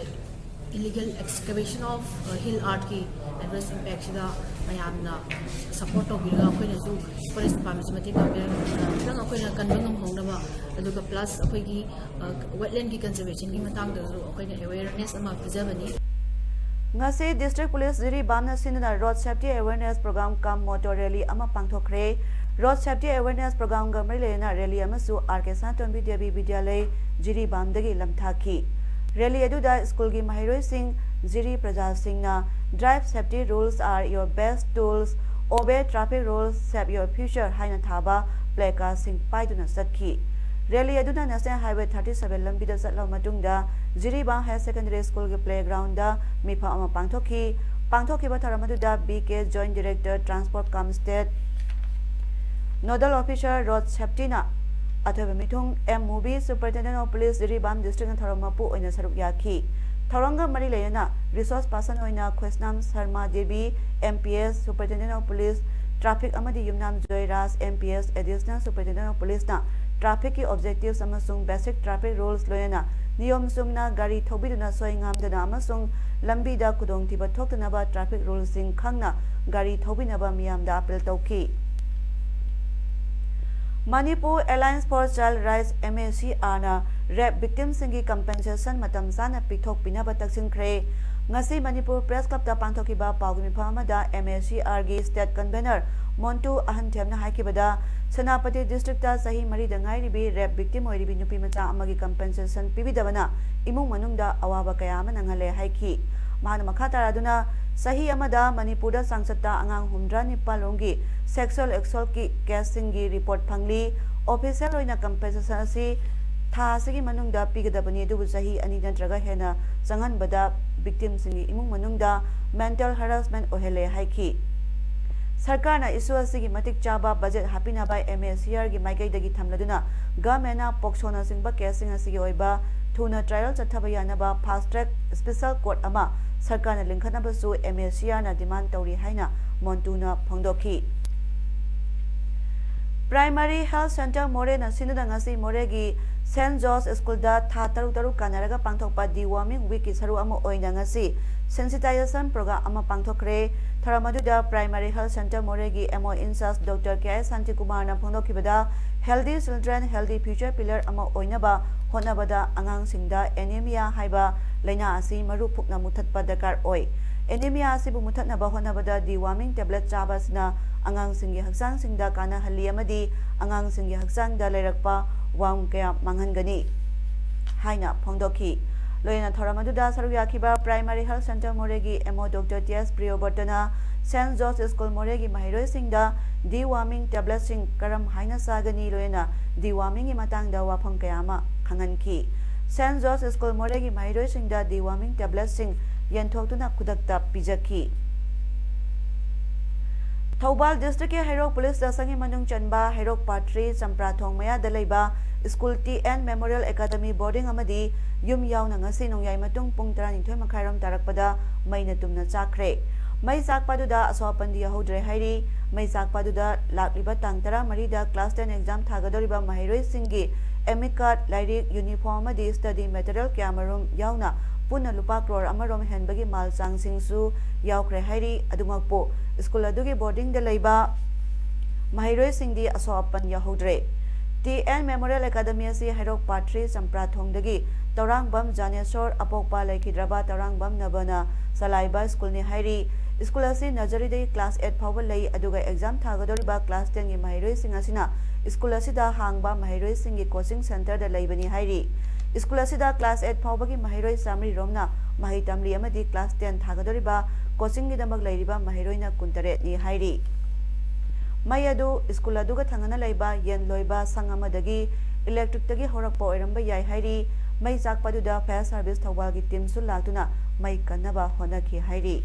illegal excavation of hill artꯀꯤ adverse impactꯁꯤꯗ ꯃꯌꯥꯝꯅ support ꯇꯧꯕꯤꯔꯒ ꯑꯩꯈꯣꯏꯅꯁꯨ Forest Departmentꯁꯤ ꯃꯇꯦꯡ ꯄꯥꯡꯕꯤꯔꯒ ꯈꯤꯇꯪ ꯑꯩꯈꯣꯏꯅ ꯀꯟꯕ ꯉꯝꯍꯧꯅꯕ, ꯑꯗꯨꯒ plus ꯑꯩꯈꯣꯏꯒꯤ wetlandꯀꯤ conservationꯒꯤ ꯃꯇꯥꯡꯗꯁꯨ ꯑꯩꯈꯣꯏꯅ awareness ꯑꯃ ꯄꯤꯖꯕꯅꯤ꯫ ꯉꯁꯤ District Police ꯖꯤꯔꯤꯕꯥꯝꯅ ꯁꯤꯟꯗꯨꯅ Road Safety Awareness Program cum Motor Rally ꯑꯃ ꯄꯥꯡꯊꯣꯛꯈ꯭ꯔꯦ꯫ Road Safety Awareness Programꯒ ꯃꯔꯤ ꯂꯩꯅꯅ rally ꯑꯃꯁꯨ R K ꯁꯅꯥꯇꯣꯝꯕꯤ ꯗꯦꯕꯤ ꯕꯤꯗ꯭ꯌꯥꯂꯩ ꯖꯤꯔꯤꯕꯥꯝꯗꯒꯤ ꯂꯝꯊꯥꯈꯤ꯫ Rally ꯑꯗꯨꯗ ꯁ꯭ꯀꯨꯜꯒꯤ ꯃꯍꯩꯔꯣꯏꯁꯤꯡ, ꯖꯤꯔꯤ ꯄ꯭ꯔꯖꯥꯁꯤꯡꯅ Drive Safety Rules are your best tools, Obey Traffic Rules, Save Your Future ꯍꯥꯏꯅ ꯊꯥꯕ placardꯁꯤꯡ ꯄꯥꯏꯗꯨꯅ ꯆꯠꯈꯤ꯫ Rally ꯑꯗꯨꯅ National Highway thirty seven ꯂꯝꯕꯤꯗ ꯆꯠꯂꯕ ꯃꯇꯨꯡꯗ ꯖꯤꯔꯤꯕꯥꯝ Higher Secondary Schoolꯒꯤ playgroundꯗ ꯃꯤꯐꯝ ꯑꯃ ꯄꯥꯡꯊꯣꯛꯈꯤ꯫ ꯄꯥꯡꯊꯣꯛꯈꯤꯕ ꯊꯧꯔꯝ ꯑꯗꯨꯗ B K Joint Director Transport cum State Nodal Officer Road Safetyꯅ ꯑꯊꯣꯏꯕ ꯃꯤꯊꯨꯡ, M Mubi, Superintendent of Police Jiribam Districtꯅ ꯊꯧꯔꯝ ꯃꯄꯨ ꯑꯣꯏꯅ ꯁꯔꯨꯛ ꯌꯥꯈꯤ꯫ ꯊꯧꯔꯝꯒ ꯃꯔꯤ ꯂꯩꯅꯅ resource person ꯑꯣꯏꯅ ꯈ꯭ꯋꯦꯁꯅꯥꯝ Sharma Devi, M P S, Superintendent of Police, Traffic ꯑꯃꯗꯤ ꯌꯨꯝꯅꯥꯝ Joyraj, M P S, Additional Superintendent of Policeꯅ trafficꯀꯤ objectives ꯑꯃꯁꯨꯡ basic traffic rules ꯂꯣꯏꯅꯅ ꯅꯤꯌꯣꯝ ꯆꯨꯝꯅ ꯒꯥꯔꯤ ꯊꯧꯕꯤꯗꯨꯅ ꯁꯣꯏ ꯉꯥꯝꯗꯅ ꯑꯃꯁꯨꯡ ꯂꯝꯕꯤꯗ ꯈꯨꯗꯣꯡꯊꯤꯕ ꯊꯣꯛꯇꯅꯕ traffic ruleꯁꯤꯡ ꯈꯪꯅ ꯒꯥꯔꯤ ꯊꯧꯕꯤꯅꯕ ꯃꯤꯌꯥꯝꯗ appeal ꯇꯧꯈꯤ꯫ Manipur Alliance for Child Rights, M A C R ꯅ rape victimꯁꯤꯡꯒꯤ compensation ꯃꯇꯝ ꯆꯥꯅ ꯄꯤꯊꯣꯛꯄꯤꯅꯕ ꯇꯛꯁꯤꯟꯈ꯭ꯔꯦ꯫ ꯉꯁꯤ ꯃꯅꯤꯄꯨꯔ Press Clubꯇ ꯄꯥꯡꯊꯣꯛꯈꯤꯕ ꯄꯥꯎꯒꯤ ꯃꯤꯐꯝ ꯑꯃꯗ M A C Rꯒꯤ state convener ꯃꯣꯟꯇꯨ ꯑꯍꯟꯊꯦꯝꯅ ꯍꯥꯏꯈꯤꯕꯗ, Senapati districtꯇ ꯆꯍꯤ ꯃꯔꯤꯗ ꯉꯥꯏꯔꯤꯕꯤ rape victim ꯑꯣꯏꯔꯤꯕꯤ ꯅꯨꯄꯤ ꯃꯆꯥ ꯑꯃꯒꯤ compensation ꯄꯤꯕꯤꯗꯕꯅ ꯏꯃꯨꯡ ꯃꯅꯨꯡꯗ ꯑꯋꯥꯕ ꯀꯌꯥ ꯑꯃ ꯅꯪꯍꯜꯂꯦ ꯍꯥꯏꯈꯤ꯫ ꯃꯍꯥꯛꯅ ꯃꯈꯥ ꯇꯥꯔꯗꯨꯅ, ꯆꯍꯤ ꯑꯃꯗ ꯃꯅꯤꯄꯨꯔꯗ ꯆꯥꯡꯆꯠꯇ ꯑꯉꯥꯡ ꯍꯨꯝꯗ꯭ꯔꯥ ꯅꯤꯄꯥꯜ ꯔꯣꯝꯒꯤ sexual assaultꯀꯤ caseꯁꯤꯡꯒꯤ report ꯐꯪꯂꯤ꯫ Official ꯑꯣꯏꯅ compensation ꯑꯁꯤ ꯊꯥ ꯑꯁꯤꯒꯤ ꯃꯅꯨꯡꯗ ꯄꯤꯒꯗꯕꯅꯤ, ꯑꯗꯨꯕꯨ ꯆꯍꯤ ꯑꯅꯤ ꯅꯠꯇ꯭ꯔꯒ ꯍꯦꯟꯅ ꯆꯪꯍꯟꯕꯗ victimꯁꯤꯡꯒꯤ ꯏꯃꯨꯡ ꯃꯅꯨꯡꯗ mental harassment ꯑꯣꯏꯍꯜꯂꯦ ꯍꯥꯏꯈꯤ꯫ ꯁꯔꯀꯥꯔꯅ issue ꯑꯁꯤꯒꯤ ꯃꯇꯤꯛ ꯆꯥꯕ budget ꯍꯥꯞꯄꯤꯅꯕ M A C Rꯒꯤ ꯃꯥꯏꯀꯩꯗꯒꯤ ꯊꯝꯂꯗꯨꯅ, governmentꯅ POCSOꯅꯆꯤꯡꯕ caseꯁꯤꯡ ꯑꯁꯤꯒꯤ ꯑꯣꯏꯕ ꯊꯨꯅ trial ꯆꯠꯊꯕ ꯌꯥꯅꯕ fast track special court ꯑꯃ ꯁꯔꯀꯥꯔꯅ ꯂꯤꯡꯈꯠꯅꯕꯁꯨ M A C Rꯅ demand ꯇꯧꯔꯤ ꯍꯥꯏꯅ ꯃꯣꯟꯇꯨꯅ ꯐꯣꯡꯗꯣꯛꯈꯤ꯫ Primary Health Centre ꯃꯣꯔꯦꯅ ꯁꯤꯟꯗꯨꯅ ꯉꯁꯤ ꯃꯣꯔꯦꯒꯤ Saint George Schoolꯗ ꯊꯥ ꯇꯔꯨꯛ ꯇꯔꯨꯛ ꯀꯥꯟꯅꯔꯒ ꯄꯥꯡꯊꯣꯛꯄ Deworming Weekꯀꯤ ꯁꯔꯨꯛ ꯑꯃ ꯑꯣꯏꯅ ꯉꯁꯤ sensitization program ꯑꯃ ꯄꯥꯡꯊꯣꯛꯈ꯭ꯔꯦ꯫ ꯊꯧꯔꯝ ꯑꯗꯨꯗ Primary Health Centre ꯃꯣꯔꯦꯒꯤ M O in charge Doctor K I ꯁꯥꯟꯇꯤꯀꯨꯃꯥꯔꯅ ꯐꯣꯡꯗꯣꯛꯈꯤꯕꯗ, Healthy children, healthy future pillar ꯑꯃ ꯑꯣꯏꯅꯕ ꯍꯣꯠꯅꯕꯗ ꯑꯉꯥꯡꯁꯤꯡꯗ anemia ꯍꯥꯏꯕ ꯂꯥꯏꯅꯥ ꯑꯁꯤ ꯃꯔꯨ ꯐꯨꯛꯅ ꯃꯨꯊꯠꯄ ꯗꯔꯀꯥꯔ ꯑꯣꯏ꯫ Anemia ꯑꯁꯤꯕꯨ ꯃꯨꯊꯠꯅꯕ ꯍꯣꯠꯅꯕꯗ deworming tablet ꯆꯥꯕ ꯑꯁꯤꯅ ꯑꯉꯥꯡꯁꯤꯡꯒꯤ ꯍꯛꯆꯥꯡꯁꯤꯡꯗ ꯀꯥꯟꯅꯍꯜꯂꯤ ꯑꯃꯗꯤ ꯑꯉꯥꯡꯁꯤꯡꯒꯤ ꯍꯛꯆꯥꯡꯗ ꯂꯩꯔꯛꯄ worm ꯀꯌꯥ ꯃꯥꯡꯍꯟꯒꯅꯤ ꯍꯥꯏꯅ ꯐꯣꯡꯗꯣꯛꯈꯤ꯫ ꯂꯣꯏꯅꯅ ꯊꯧꯔꯝ ꯑꯗꯨꯗ ꯁꯔꯨꯛ ꯌꯥꯈꯤꯕ Primary Health Centre ꯃꯣꯔꯦꯒꯤ M O Doctor T S ꯄ꯭ꯔꯤꯌꯣꯕ꯭ꯔꯇꯅ Saint George School ꯃꯣꯔꯦꯒꯤ ꯃꯍꯩꯔꯣꯏꯁꯤꯡꯗ deworming tabletꯁꯤꯡ ꯀꯔꯝ ꯍꯥꯏꯅ ꯆꯥꯒꯅꯤ, ꯂꯣꯏꯅꯅ dewormingꯒꯤ ꯃꯇꯥꯡꯗ ꯋꯥꯐꯝ ꯀꯌꯥ ꯑꯃ ꯈꯪꯍꯟꯈꯤ꯫ Saint George School ꯃꯣꯔꯦꯒꯤ ꯃꯍꯩꯔꯣꯏꯁꯤꯡꯗ deworming tabletꯁꯤꯡ ꯌꯦꯟꯊꯣꯛꯇꯨꯅ ꯈꯨꯗꯛꯇ ꯄꯤꯖꯈꯤ꯫ ꯊꯧꯕꯥꯜ ꯗꯤꯁꯇ꯭ꯔꯤꯛꯀꯤ ꯍꯩꯔꯣꯛ ꯄꯨꯂꯤꯁ ꯁ꯭ꯇꯦꯁꯟꯒꯤ ꯃꯅꯨꯡ ꯆꯟꯕ ꯍꯩꯔꯣꯛ ꯄꯥꯠ ꯊ꯭ꯔꯤ ꯆꯝꯄ꯭ꯔꯥꯊꯣꯡ ꯃꯌꯥꯗ ꯂꯩꯕ school T N Memorial Academy boarding ꯑꯃꯗꯤ ꯌꯨꯝ ꯌꯥꯎꯅ ꯉꯁꯤ ꯅꯣꯡꯌꯥꯏ ꯃꯇꯨꯡ ꯄꯨꯡ ꯇꯔꯥꯅꯤꯊꯣꯏ ꯃꯈꯥꯏꯔꯣꯝ ꯇꯥꯔꯛꯄꯗ ꯃꯩꯅ ꯇꯨꯝꯅ ꯆꯥꯛꯈ꯭ꯔꯦ꯫ ꯃꯩ ꯆꯥꯛꯄ ꯑꯗꯨꯗ ꯑꯁꯣꯛ ꯑꯄꯟꯗꯤ ꯌꯥꯎꯍꯧꯗ꯭ꯔꯦ ꯍꯥꯏꯔꯤ꯫ ꯃꯩ ꯆꯥꯛꯄ ꯑꯗꯨꯗ ꯂꯥꯛꯂꯤꯕ ꯇꯥꯡ ꯇꯔꯥꯃꯔꯤꯗ class ten exam ꯊꯥꯒꯗꯧꯔꯤꯕ ꯃꯍꯩꯔꯣꯏꯁꯤꯡꯒꯤ ꯑꯦꯃꯤꯀꯥꯠ, ꯂꯥꯏꯔꯤꯛ, ꯌꯨꯅꯤꯐꯣꯔꯝ ꯑꯃꯗꯤ ꯁ꯭ꯇꯗꯤ ꯃꯦꯇꯔꯤꯌꯦꯜ ꯀꯌꯥꯃꯔꯨꯝ ꯌꯥꯎꯅ ꯄꯨꯟꯅ ꯂꯨꯄꯥ ꯀ꯭ꯔꯣꯔ ꯑꯃꯔꯣꯝ ꯍꯦꯟꯕꯒꯤ ꯃꯥꯜ ꯆꯥꯡꯁꯤꯡꯁꯨ ꯌꯥꯎꯈ꯭ꯔꯦ ꯍꯥꯏꯔꯤ꯫ ꯑꯗꯨꯃꯛꯄꯨ ꯁ꯭ꯀꯨꯜ ꯑꯗꯨꯒꯤ ꯕꯣꯔꯗꯤꯡꯗ ꯂꯩꯕ ꯃꯍꯩꯔꯣꯏꯁꯤꯡꯗꯤ ꯑꯁꯣꯛ ꯑꯄꯟ ꯌꯥꯎꯍꯧꯗ꯭ꯔꯦ꯫ ꯇꯤ ꯑꯦꯟ ꯃꯦꯃꯣꯔꯤꯌꯦꯜ ꯑꯦꯀꯥꯗꯃꯤ ꯑꯁꯤ ꯍꯩꯔꯣꯛ ꯄꯥꯠ ꯊ꯭ꯔꯤ ꯆꯝꯄ꯭ꯔꯥꯊꯣꯡꯗꯒꯤ ꯇꯧꯔꯥꯡꯕꯝ ꯖꯥꯅꯦꯁꯣꯔ, ꯑꯄꯣꯛꯄ ꯂꯩꯈꯤꯗ꯭ꯔꯕ ꯇꯧꯔꯥꯡꯕꯝ ꯅꯕꯅ ꯆꯂꯥꯏꯕ ꯁ꯭ꯀꯨꯜꯅꯤ ꯍꯥꯏꯔꯤ꯫ ꯁ꯭ꯀꯨꯜ ꯑꯁꯤ ꯅꯔꯖꯔꯤꯗꯒꯤ class eight ꯐꯥꯎꯕ ꯂꯩ, ꯑꯗꯨꯒ exam ꯊꯥꯒꯗꯧꯔꯤꯕ class ten ꯒꯤ ꯃꯍꯩꯔꯣꯏꯁꯤꯡ ꯑꯁꯤꯅ ꯁ꯭ꯀꯨꯜ ꯑꯁꯤꯗ ꯍꯥꯡꯕ ꯃꯍꯩꯔꯣꯏꯁꯤꯡꯒꯤ coaching centre ꯗ ꯂꯩꯕꯅꯤ ꯍꯥꯏꯔꯤ꯫ ꯁ꯭ꯀꯨꯜ ꯑꯁꯤꯗ class eight ꯐꯥꯎꯕꯒꯤ ꯃꯍꯩꯔꯣꯏ ꯆꯥꯃꯔꯤ ꯔꯣꯝꯅ ꯃꯍꯩ ꯇꯝꯂꯤ ꯑꯃꯗꯤ class ten ꯊꯥꯒꯗꯧꯔꯤꯕ coaching ꯒꯤꯗꯃꯛ ꯂꯩꯔꯤꯕ ꯃꯍꯩꯔꯣꯏꯅ ꯀꯨꯟꯇꯔꯦꯠꯅꯤ ꯍꯥꯏꯔꯤ꯫ ꯃꯩ ꯑꯗꯨ ꯁ꯭ꯀꯨꯜ ꯑꯗꯨꯒ ꯊꯪꯅꯅ ꯂꯩꯕ ꯌꯦꯟ ꯂꯣꯏꯕ ꯁꯪ ꯑꯃꯗꯒꯤ electric ꯇꯒꯤ ꯍꯧꯔꯛꯄ ꯑꯣꯏꯔꯝꯕ ꯌꯥꯏ ꯍꯥꯏꯔꯤ꯫ ꯃꯩ ꯆꯥꯛꯄ ꯑꯗꯨꯗ fire service ꯊꯧꯕꯥꯜꯒꯤ team ꯁꯨ ꯂꯥꯛꯇꯨꯅ ꯃꯩ ꯀꯟꯅꯕ ꯍꯣꯠꯅꯈꯤ ꯍꯥꯏꯔꯤ꯫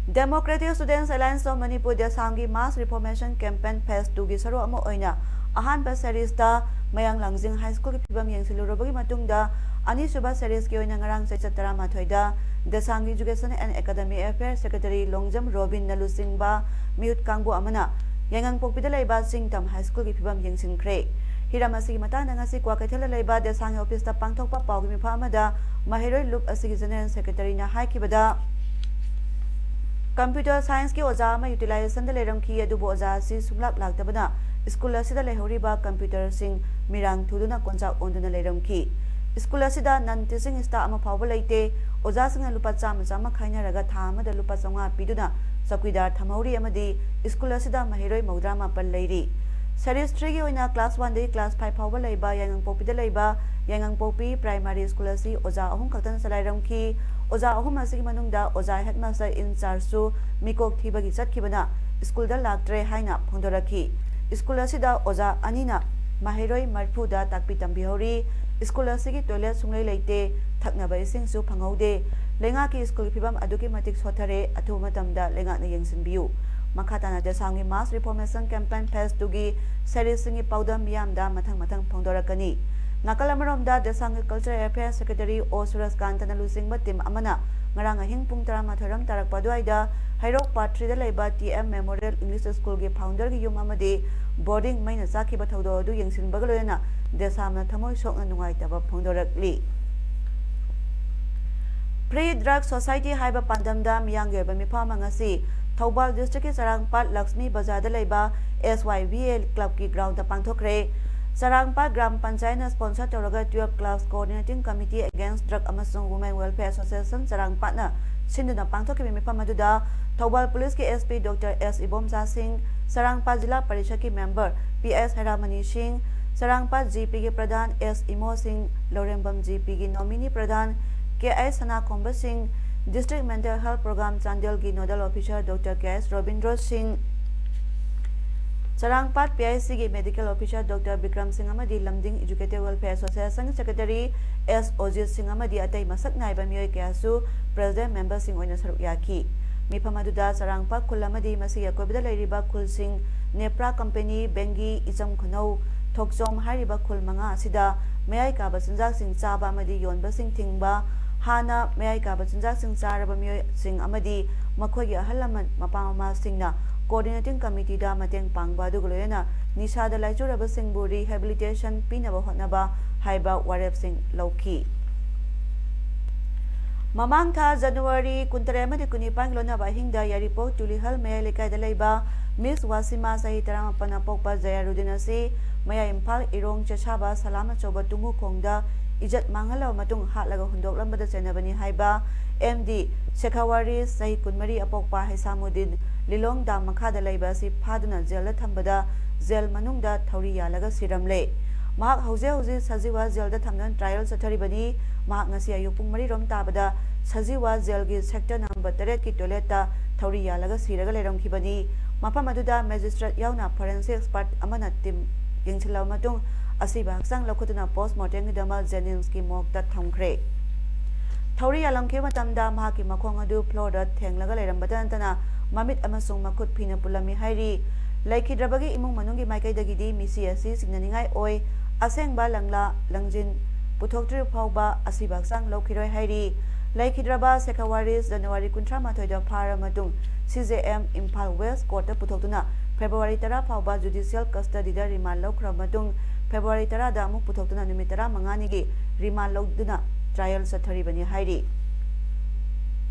Democratic Students Alliance of Manipur, ꯗꯦꯁꯥꯝꯒꯤ mass reformation campaign phase two ꯒꯤ ꯁꯔꯨꯛ ꯑꯃ ꯑꯣꯏꯅ ꯑꯍꯥꯟꯕ series ꯇ ꯃꯌꯥꯡ ꯂꯥꯡꯖꯤꯡ High School ꯒꯤ ꯐꯤꯕꯝ ꯌꯦꯡꯁꯤꯜꯂꯨꯔꯕꯒꯤ ꯃꯇꯨꯡꯗ, ꯑꯅꯤꯁꯨꯕ series ꯀꯤ ꯑꯣꯏꯅ ꯉꯔꯥꯡ ꯆꯩꯆꯠ ꯇꯔꯥꯃꯥꯊꯣꯏꯗ ꯗꯦꯁꯥꯝꯒꯤ Education and Academy Affairs Secretary Longjam ꯔꯣꯕꯤꯟꯅ ꯂꯨꯆꯤꯡꯕ ꯃꯤꯍꯨꯠ ꯀꯥꯡꯕꯨ ꯑꯃꯅ ꯌꯥꯏꯉꯪꯄꯣꯛꯄꯤꯗ ꯂꯩꯕ ꯆꯤꯡꯇꯝ High School ꯒꯤ ꯐꯤꯕꯝ ꯌꯦꯡꯁꯤꯟꯈ꯭ꯔꯦ꯫ ꯍꯤꯔꯝ ꯑꯁꯤꯒꯤ ꯃꯇꯥꯡꯗ ꯉꯁꯤ ꯀ꯭ꯋꯥꯀꯩꯊꯦꯜꯗ ꯂꯩꯕ ꯗꯦꯁꯥꯝꯒꯤ office ꯇ ꯄꯥꯡꯊꯣꯛꯄ ꯄꯥꯎꯒꯤ ꯃꯤꯐꯝ ꯑꯃꯗ ꯃꯍꯩꯔꯣꯏ ꯂꯨꯞ ꯑꯁꯤꯒꯤ General Secretary ꯅ ꯍꯥꯏꯈꯤꯕꯗ, Computer Science ꯀꯤ ꯑꯣꯖꯥ ꯑꯃ utilization ꯗ ꯂꯩꯔꯝꯈꯤ, ꯑꯗꯨꯕꯨ ꯑꯣꯖꯥ ꯑꯁꯤ ꯁꯨꯡꯂꯥꯛ ꯂꯥꯛꯇꯕꯅ ꯁ꯭ꯀꯨꯜ ꯑꯁꯤꯗ ꯂꯩꯍꯧꯔꯤꯕ computer ꯁꯤꯡ ꯃꯤꯔꯥꯡ ꯊꯨꯗꯨꯅ ꯀꯣꯟꯆꯥꯛ ꯑꯣꯟꯗꯨꯅ ꯂꯩꯔꯝꯈꯤ꯫ ꯁ꯭ꯀꯨꯜ ꯑꯁꯤꯗ non teaching staff ꯑꯃ ꯐꯥꯎꯕ ꯂꯩꯇꯦ꯫ ꯑꯣꯖꯥꯁꯤꯡꯅ ꯂꯨꯄꯥ ꯆꯥꯝꯃ ꯆꯥꯝꯃ ꯈꯥꯏꯅꯔꯒ ꯊꯥ ꯑꯃꯗ ꯂꯨꯄꯥ ꯆꯥꯝꯃꯉꯥ ꯄꯤꯗꯨꯅ ꯆꯧꯀꯤꯗꯥꯔ ꯊꯝꯍꯧꯔꯤ ꯑꯃꯗꯤ ꯁ꯭ꯀꯨꯜ ꯑꯁꯤꯗ ꯃꯍꯩꯔꯣꯏ ꯃꯧꯗ꯭ꯔꯥ ꯃꯥꯄꯟ ꯂꯩꯔꯤ꯫ Series three ꯒꯤ ꯑꯣꯏꯅ class one ꯗꯒꯤ class five ꯐꯥꯎꯕ ꯂꯩꯕ ꯌꯥꯏꯉꯪꯄꯣꯛꯄꯤꯗ ꯂꯩꯕ ꯌꯥꯏꯉꯪꯄꯣꯛꯄꯤ Primary School ꯑꯁꯤ ꯑꯣꯖꯥ ꯑꯍꯨꯝ ꯈꯛꯇꯅ ꯆꯂꯥꯏꯔꯝꯈꯤ꯫ ꯑꯣꯖꯥ ꯑꯍꯨꯝ ꯑꯁꯤꯒꯤ ꯃꯅꯨꯡꯗ ꯑꯣꯖꯥ headmaster in charge ꯁꯨ ꯃꯤꯀꯣꯛ ꯊꯤꯕꯒꯤ ꯆꯠꯈꯤꯕꯅ ꯁ꯭ꯀꯨꯜꯗ ꯂꯥꯛꯇ꯭ꯔꯦ ꯍꯥꯏꯅ ꯐꯣꯡꯗꯣꯔꯛꯈꯤ꯫ ꯁ꯭ꯀꯨꯜ ꯑꯁꯤꯗ ꯑꯣꯖꯥ ꯑꯅꯤꯅ ꯃꯍꯩꯔꯣꯏ ꯃꯔꯤꯐꯨꯗ ꯇꯥꯛꯄꯤ ꯇꯝꯕꯤꯍꯧꯔꯤ꯫ ꯁ꯭ꯀꯨꯜ ꯑꯁꯤꯒꯤ ꯇꯣꯏꯂꯦꯠ ꯁꯨꯡꯂꯩ ꯂꯩꯇꯦ, ꯊꯛꯅꯕ ꯏꯁꯤꯡꯁꯨ ꯐꯪꯍꯧꯗꯦ꯫ ꯂꯩꯉꯥꯛꯀꯤ ꯁ꯭ꯀꯨꯜꯒꯤ ꯐꯤꯕꯝ ꯑꯗꯨꯛꯀꯤ ꯃꯇꯤꯛ ꯁꯣꯠꯊꯔꯦ, ꯑꯊꯨꯕ ꯃꯇꯝꯗ ꯂꯩꯉꯥꯛꯅ ꯌꯦꯡꯁꯤꯟꯕꯤꯌꯨ꯫ ꯃꯈꯥ ꯇꯥꯅ ꯗꯦꯁꯥꯝꯒꯤ mass reformation campaign phase twoꯒꯤ ꯁꯦꯔꯤꯁꯁꯤꯡꯒꯤ ꯄꯥꯎꯗꯝ ꯃꯤꯌꯥꯝꯗ ꯃꯊꯪ ꯃꯊꯪ ꯐꯣꯡꯗꯣꯔꯛꯀꯅꯤ꯫ ꯅꯥꯀꯜ ꯑꯃꯔꯣꯝꯗ ꯗꯦꯁꯥꯝꯒꯤ Cultural Affairs Secretary ꯑꯣ ꯁꯨꯔꯖꯀꯥꯟꯇꯅ ꯂꯨꯆꯤꯡꯕ ꯇꯤꯝ ꯑꯃꯅ ꯉꯔꯥꯡ ꯑꯍꯤꯡ ꯄꯨꯡ ꯇꯔꯥꯃꯥꯊꯣꯏ ꯔꯣꯝ ꯇꯥꯔꯛꯄ ꯑꯗꯨꯋꯥꯏꯗ ꯍꯩꯔꯣꯛ ꯄꯥꯔꯠ ꯊ꯭ꯔꯤꯗ ꯂꯩꯕ ꯇꯤ ꯑꯦꯝ ꯃꯦꯃꯣꯔꯤꯌꯦꯜ ꯏꯪꯂꯤꯁ ꯁ꯭ꯀꯨꯜꯒꯤ ꯐꯥꯎꯟꯗꯔꯒꯤ ꯌꯨꯝ ꯑꯃꯗꯤ ꯕꯣꯔꯗꯤꯡ ꯃꯩꯅ ꯆꯥꯛꯈꯤꯕ ꯊꯧꯗꯣꯛ ꯑꯗꯨ ꯌꯦꯡꯁꯤꯟꯕꯒ ꯂꯣꯏꯅꯅ ꯗꯦꯁꯥꯝꯅ ꯊꯃꯣꯏ ꯁꯣꯛꯅ ꯅꯨꯡꯉꯥꯏꯇꯕ ꯐꯣꯡꯗꯣꯔꯛꯂꯤ꯫ Free Drug Society ꯍꯥꯏꯕ ꯄꯥꯟꯗꯝꯗ ꯃꯤꯌꯥꯝꯒꯤ ꯑꯣꯏꯕ ꯃꯤꯐꯝ ꯑꯃ ꯉꯁꯤ ꯊꯧꯕꯥꯜ ꯗꯤꯁꯇ꯭ꯔꯤꯛꯀꯤ ꯆꯔꯥꯡꯄꯥꯠ ꯂꯛꯁꯃꯤ ꯕꯖꯥꯔꯗ ꯂꯩꯕ ꯑꯦꯁ ꯋꯥꯏ ꯕꯤ ꯑꯦ ꯀ꯭ꯂꯕꯀꯤ ꯒ꯭ꯔꯥꯎꯟꯗ ꯄꯥꯡꯊꯣꯛꯈ꯭ꯔꯦ꯫ ꯆꯔꯥꯡꯄꯥꯠ ꯒ꯭ꯔꯥꯝ ꯄꯟꯆꯥꯌꯠꯅ ꯁ꯭ꯄꯣꯟꯁꯔ ꯇꯧꯔꯒ twelve Class Coordinating Committee Against Drug ꯑꯃꯁꯨꯡ Women Welfare Association ꯆꯔꯥꯡꯄꯥꯠꯅ ꯁꯤꯟꯗꯨꯅ ꯄꯥꯡꯊꯣꯛꯈꯤꯕ ꯃꯤꯐꯝ ꯑꯗꯨꯗ ꯊꯧꯕꯥꯜ ꯄꯨꯂꯤꯁꯀꯤ ꯑꯦꯁ ꯄꯤ ꯗꯣꯛꯇꯔ ꯑꯦꯁ ꯏꯕꯣꯝꯆꯥ ꯁꯤꯡ, ꯆꯔꯥꯡꯄꯥꯠ ꯖꯤꯂꯥ ꯄꯔꯤꯁꯠꯀꯤ ꯃꯦꯝꯕꯔ ꯄꯤ ꯑꯦꯁ ꯍꯦꯔꯥꯃꯅꯤ ꯁꯤꯡ, ꯆꯔꯥꯡꯄꯥꯠ ꯖꯤ ꯄꯤꯒꯤ ꯄ꯭ꯔꯙꯥꯟ ꯑꯦꯁ ꯏꯃꯣ ꯁꯤꯡ, ꯂꯧꯔꯦꯝꯕꯝ ꯖꯤ ꯄꯤꯒꯤ ꯅꯣꯃꯤꯅꯤ ꯄ꯭ꯔꯙꯥꯟ ꯀꯦ ꯑꯩꯆ ꯁꯅꯥꯈꯣꯝꯕ ꯁꯤꯡ, District Mental Health Program ꯆꯥꯟꯗꯦꯜꯒꯤ Nodal Officer ꯗꯣꯛꯇꯔ ꯀꯦ ꯑꯩꯆ ꯔꯣꯕꯤꯟꯗ꯭ꯔꯣ ꯁꯤꯡ, ꯆꯔꯥꯡꯄꯥꯠ ꯄꯤ ꯑꯩꯆ ꯁꯤꯒꯤ Medical Officer ꯗꯣꯛꯇꯔ ꯕꯤꯀ꯭ꯔꯝ ꯁꯤꯡ ꯑꯃꯗꯤ ꯂꯝꯗꯤꯡ Educative Welfare Association Secretary ꯑꯦꯁ ꯑꯣꯖꯤꯠ ꯁꯤꯡ ꯑꯃꯗꯤ ꯑꯇꯩ ꯃꯁꯛ ꯅꯥꯏꯕ ꯃꯤꯑꯣꯏ ꯀꯌꯥꯁꯨ president memberꯁꯤꯡ ꯑꯣꯏꯅ ꯁꯔꯨꯛ ꯌꯥꯈꯤ꯫ ꯃꯤꯐꯝ ꯑꯗꯨꯗ ꯆꯔꯥꯡꯄꯥꯠ ꯈꯨꯜ ꯑꯃꯗꯤ ꯃꯁꯤꯒꯤ ꯑꯀꯣꯏꯕꯗ ꯂꯩꯔꯤꯕ ꯈꯨꯜꯁꯤꯡ, ꯅꯦꯄ꯭ꯔꯥ ꯀꯝꯄꯦꯅꯤ, ꯕꯦꯡꯒꯤ, ꯏꯆꯝ ꯈꯨꯅꯧ, ꯊꯣꯛꯆꯣꯝ ꯍꯥꯏꯔꯤꯕ ꯈꯨꯜ ꯃꯉꯥ ꯑꯁꯤꯗ ꯃꯌꯥꯏ ꯀꯥꯕ ꯆꯤꯟꯖꯥꯛꯁꯤꯡ ꯆꯥꯕ ꯑꯃꯗꯤ ꯌꯣꯟꯕꯁꯤꯡ ꯊꯤꯡꯕ, ꯍꯥꯟꯅ ꯃꯌꯥꯏ ꯀꯥꯕ ꯆꯤꯟꯖꯥꯛꯁꯤꯡ ꯆꯥꯔꯕ ꯃꯤꯑꯣꯏꯁꯤꯡ ꯑꯃꯗꯤ ꯃꯈꯣꯏꯒꯤ ꯑꯍꯜ ꯂꯃꯟ, ꯃꯄꯥ ꯃꯃꯥꯁꯤꯡꯅ Coordinating Committeeꯗ ꯃꯇꯦꯡ ꯄꯥꯡꯕ ꯑꯗꯨꯒ ꯂꯣꯏꯅꯅ ꯅꯤꯁꯥꯗ ꯂꯥꯏꯆꯨꯔꯕꯁꯤꯡꯕꯨ rehabilitation ꯄꯤꯅꯕ ꯍꯣꯠꯅꯕ ꯍꯥꯏꯕ ꯋꯥꯔꯦꯞꯁꯤꯡ ꯂꯧꯈꯤ꯫ ꯃꯃꯥꯡ ꯊꯥ ꯖꯅꯋꯥꯔꯤ ꯀꯨꯟꯇꯔꯦꯠ ꯑꯃꯗꯤ ꯀꯨꯟꯅꯤꯄꯥꯟꯒꯤ ꯂꯣꯟꯅꯕ ꯑꯍꯤꯡꯗ ꯌꯥꯏꯔꯤꯄꯣꯛ ꯇꯨꯂꯤꯍꯜ ꯃꯌꯥꯏ ꯂꯩꯀꯥꯏꯗ ꯂꯩꯕ ꯃꯤꯁ ꯋꯥꯁꯤꯃꯥ ꯆꯍꯤ ꯇꯔꯥꯃꯥꯄꯟꯅ ꯄꯣꯛꯄ ꯖꯌꯥꯔꯨꯗꯤꯟ ꯑꯁꯤ ꯃꯌꯥ ꯏꯝꯐꯥꯜ ꯏꯔꯣꯡ ꯆꯦꯁꯥꯕ ꯁꯂꯥꯝ ꯑꯆꯧꯕ ꯇꯨꯡꯉꯨꯈꯣꯡꯗ ꯏꯖꯠ ꯃꯥꯡꯍꯜꯂꯕ ꯃꯇꯨꯡ ꯍꯥꯠꯂꯒ ꯍꯨꯟꯗꯣꯛꯂꯝꯕꯗ ꯆꯩꯅꯕꯅꯤ ꯍꯥꯏꯕ ꯑꯦꯝ ꯗꯤ ꯁꯦꯈꯥꯋꯥꯔꯤ ꯆꯍꯤ ꯀꯨꯟꯃꯔꯤ ꯑꯄꯣꯛꯄ ꯍꯩꯁꯥꯃꯨꯗꯤꯟ ꯂꯤꯂꯣꯡ ꯗꯥꯝ ꯃꯈꯥꯗ ꯂꯩꯕ ꯑꯁꯤ ꯐꯥꯗꯨꯅ ꯖꯦꯜꯗ ꯊꯝꯕꯗ ꯖꯦꯜ ꯃꯅꯨꯡꯗ ꯊꯧꯔꯤ ꯌꯥꯜꯂꯒ ꯁꯤꯔꯝꯂꯦ꯫ ꯃꯍꯥꯛ ꯍꯧꯖꯤꯛ ꯍꯧꯖꯤꯛ ꯁꯖꯤꯋꯥ ꯖꯦꯜꯗ ꯊꯝꯗꯨꯅ trial ꯆꯠꯊꯔꯤꯕꯅꯤ꯫ ꯃꯍꯥꯛ ꯉꯁꯤ ꯑꯌꯨꯛ ꯄꯨꯡ ꯃꯔꯤ ꯔꯣꯝ ꯇꯥꯕꯗ ꯁꯖꯤꯋꯥ ꯖꯦꯜꯒꯤ sector number ꯇꯔꯦꯠꯀꯤ toiletꯇ ꯊꯧꯔꯤ ꯌꯥꯜꯂꯒ ꯁꯤꯔꯒ ꯂꯩꯔꯝꯈꯤꯕꯅꯤ꯫ ꯃꯐꯝ ꯑꯗꯨꯗ magistrate ꯌꯥꯎꯅ forensic expert ꯑꯃꯅ ꯇꯤꯝ ꯌꯦꯡꯁꯤꯜꯂꯕ ꯃꯇꯨꯡ ꯑꯁꯤꯕ ꯍꯛꯆꯥꯡ ꯂꯧꯈꯠꯇꯨꯅ ꯄꯣꯁꯃꯣꯔꯇꯦꯝꯒꯤꯗꯃꯛ ꯖꯦꯅꯤꯝꯁꯀꯤ ꯃꯣꯔꯒꯇ ꯊꯝꯈ꯭ꯔꯦ꯫ ꯊꯧꯔꯤ ꯌꯥꯜꯂꯝꯈꯤꯕ ꯃꯇꯝꯗ ꯃꯍꯥꯛꯀꯤ ꯃꯈꯣꯡ ꯑꯗꯨ ꯐ꯭ꯂꯣꯔꯗ ꯊꯦꯡꯂꯒ ꯂꯩꯔꯝꯕꯇ ꯅꯠꯇꯅ ꯃꯃꯤꯠ ꯑꯃꯁꯨꯡ ꯃꯈꯨꯠ ꯐꯤꯅ ꯄꯨꯜꯂꯝꯃꯤ ꯍꯥꯏꯔꯤ꯫ ꯂꯩꯈꯤꯗ꯭ꯔꯕꯒꯤ ꯏꯃꯨꯡ ꯃꯅꯨꯡꯒꯤ ꯃꯥꯏꯀꯩꯗꯒꯤꯗꯤ ꯃꯤꯁꯤ ꯑꯁꯤ ꯆꯤꯡꯅꯅꯤꯡꯉꯥꯏ ꯑꯣꯏ꯫ ꯑꯁꯦꯡꯕ ꯂꯪꯂꯥ ꯂꯪꯖꯤꯟ ꯄꯨꯊꯣꯛꯇ꯭ꯔꯤꯕ ꯐꯥꯎꯕ ꯑꯁꯤꯕ ꯍꯛꯆꯥꯡ ꯂꯧꯈꯤꯔꯣꯏ ꯍꯥꯏꯔꯤ꯫ ꯂꯩꯈꯤꯗ꯭ꯔꯕ ꯁꯦꯈꯥꯋꯥꯔꯤꯁ ꯖꯅꯋꯥꯔꯤ ꯀꯨꯟꯊ꯭ꯔꯥ ꯃꯥꯊꯣꯏꯗ ꯐꯥꯔꯕ ꯃꯇꯨꯡ ꯁꯤ ꯖꯦ ꯑꯦꯝ ꯏꯝꯐꯥꯜ ꯋꯦꯁ ꯀꯣꯔꯠꯇ ꯄꯨꯊꯣꯛꯇꯨꯅ ꯐꯦꯕ꯭ꯔꯨꯋꯥꯔꯤ ꯇꯔꯥ ꯐꯥꯎꯕ ꯖꯨꯗꯤꯁꯤꯌꯦꯜ ꯀꯁꯇꯗꯤꯗ ꯔꯤꯃꯥꯟ ꯂꯧꯈ꯭ꯔꯕ ꯃꯇꯨꯡ ꯐꯦꯕ꯭ꯔꯨꯋꯥꯔꯤ ꯇꯔꯥꯗ ꯑꯃꯨꯛ ꯄꯨꯊꯣꯛꯇꯨꯅ ꯅꯨꯃꯤꯠ ꯇꯔꯥꯃꯉꯥꯅꯤꯒꯤ ꯔꯤꯃꯥꯟ ꯂꯧꯗꯨꯅ ꯇ꯭ꯔꯥꯏꯌꯦꯜ ꯆꯠꯊꯔꯤꯕꯅꯤ ꯍꯥꯏꯔꯤ꯫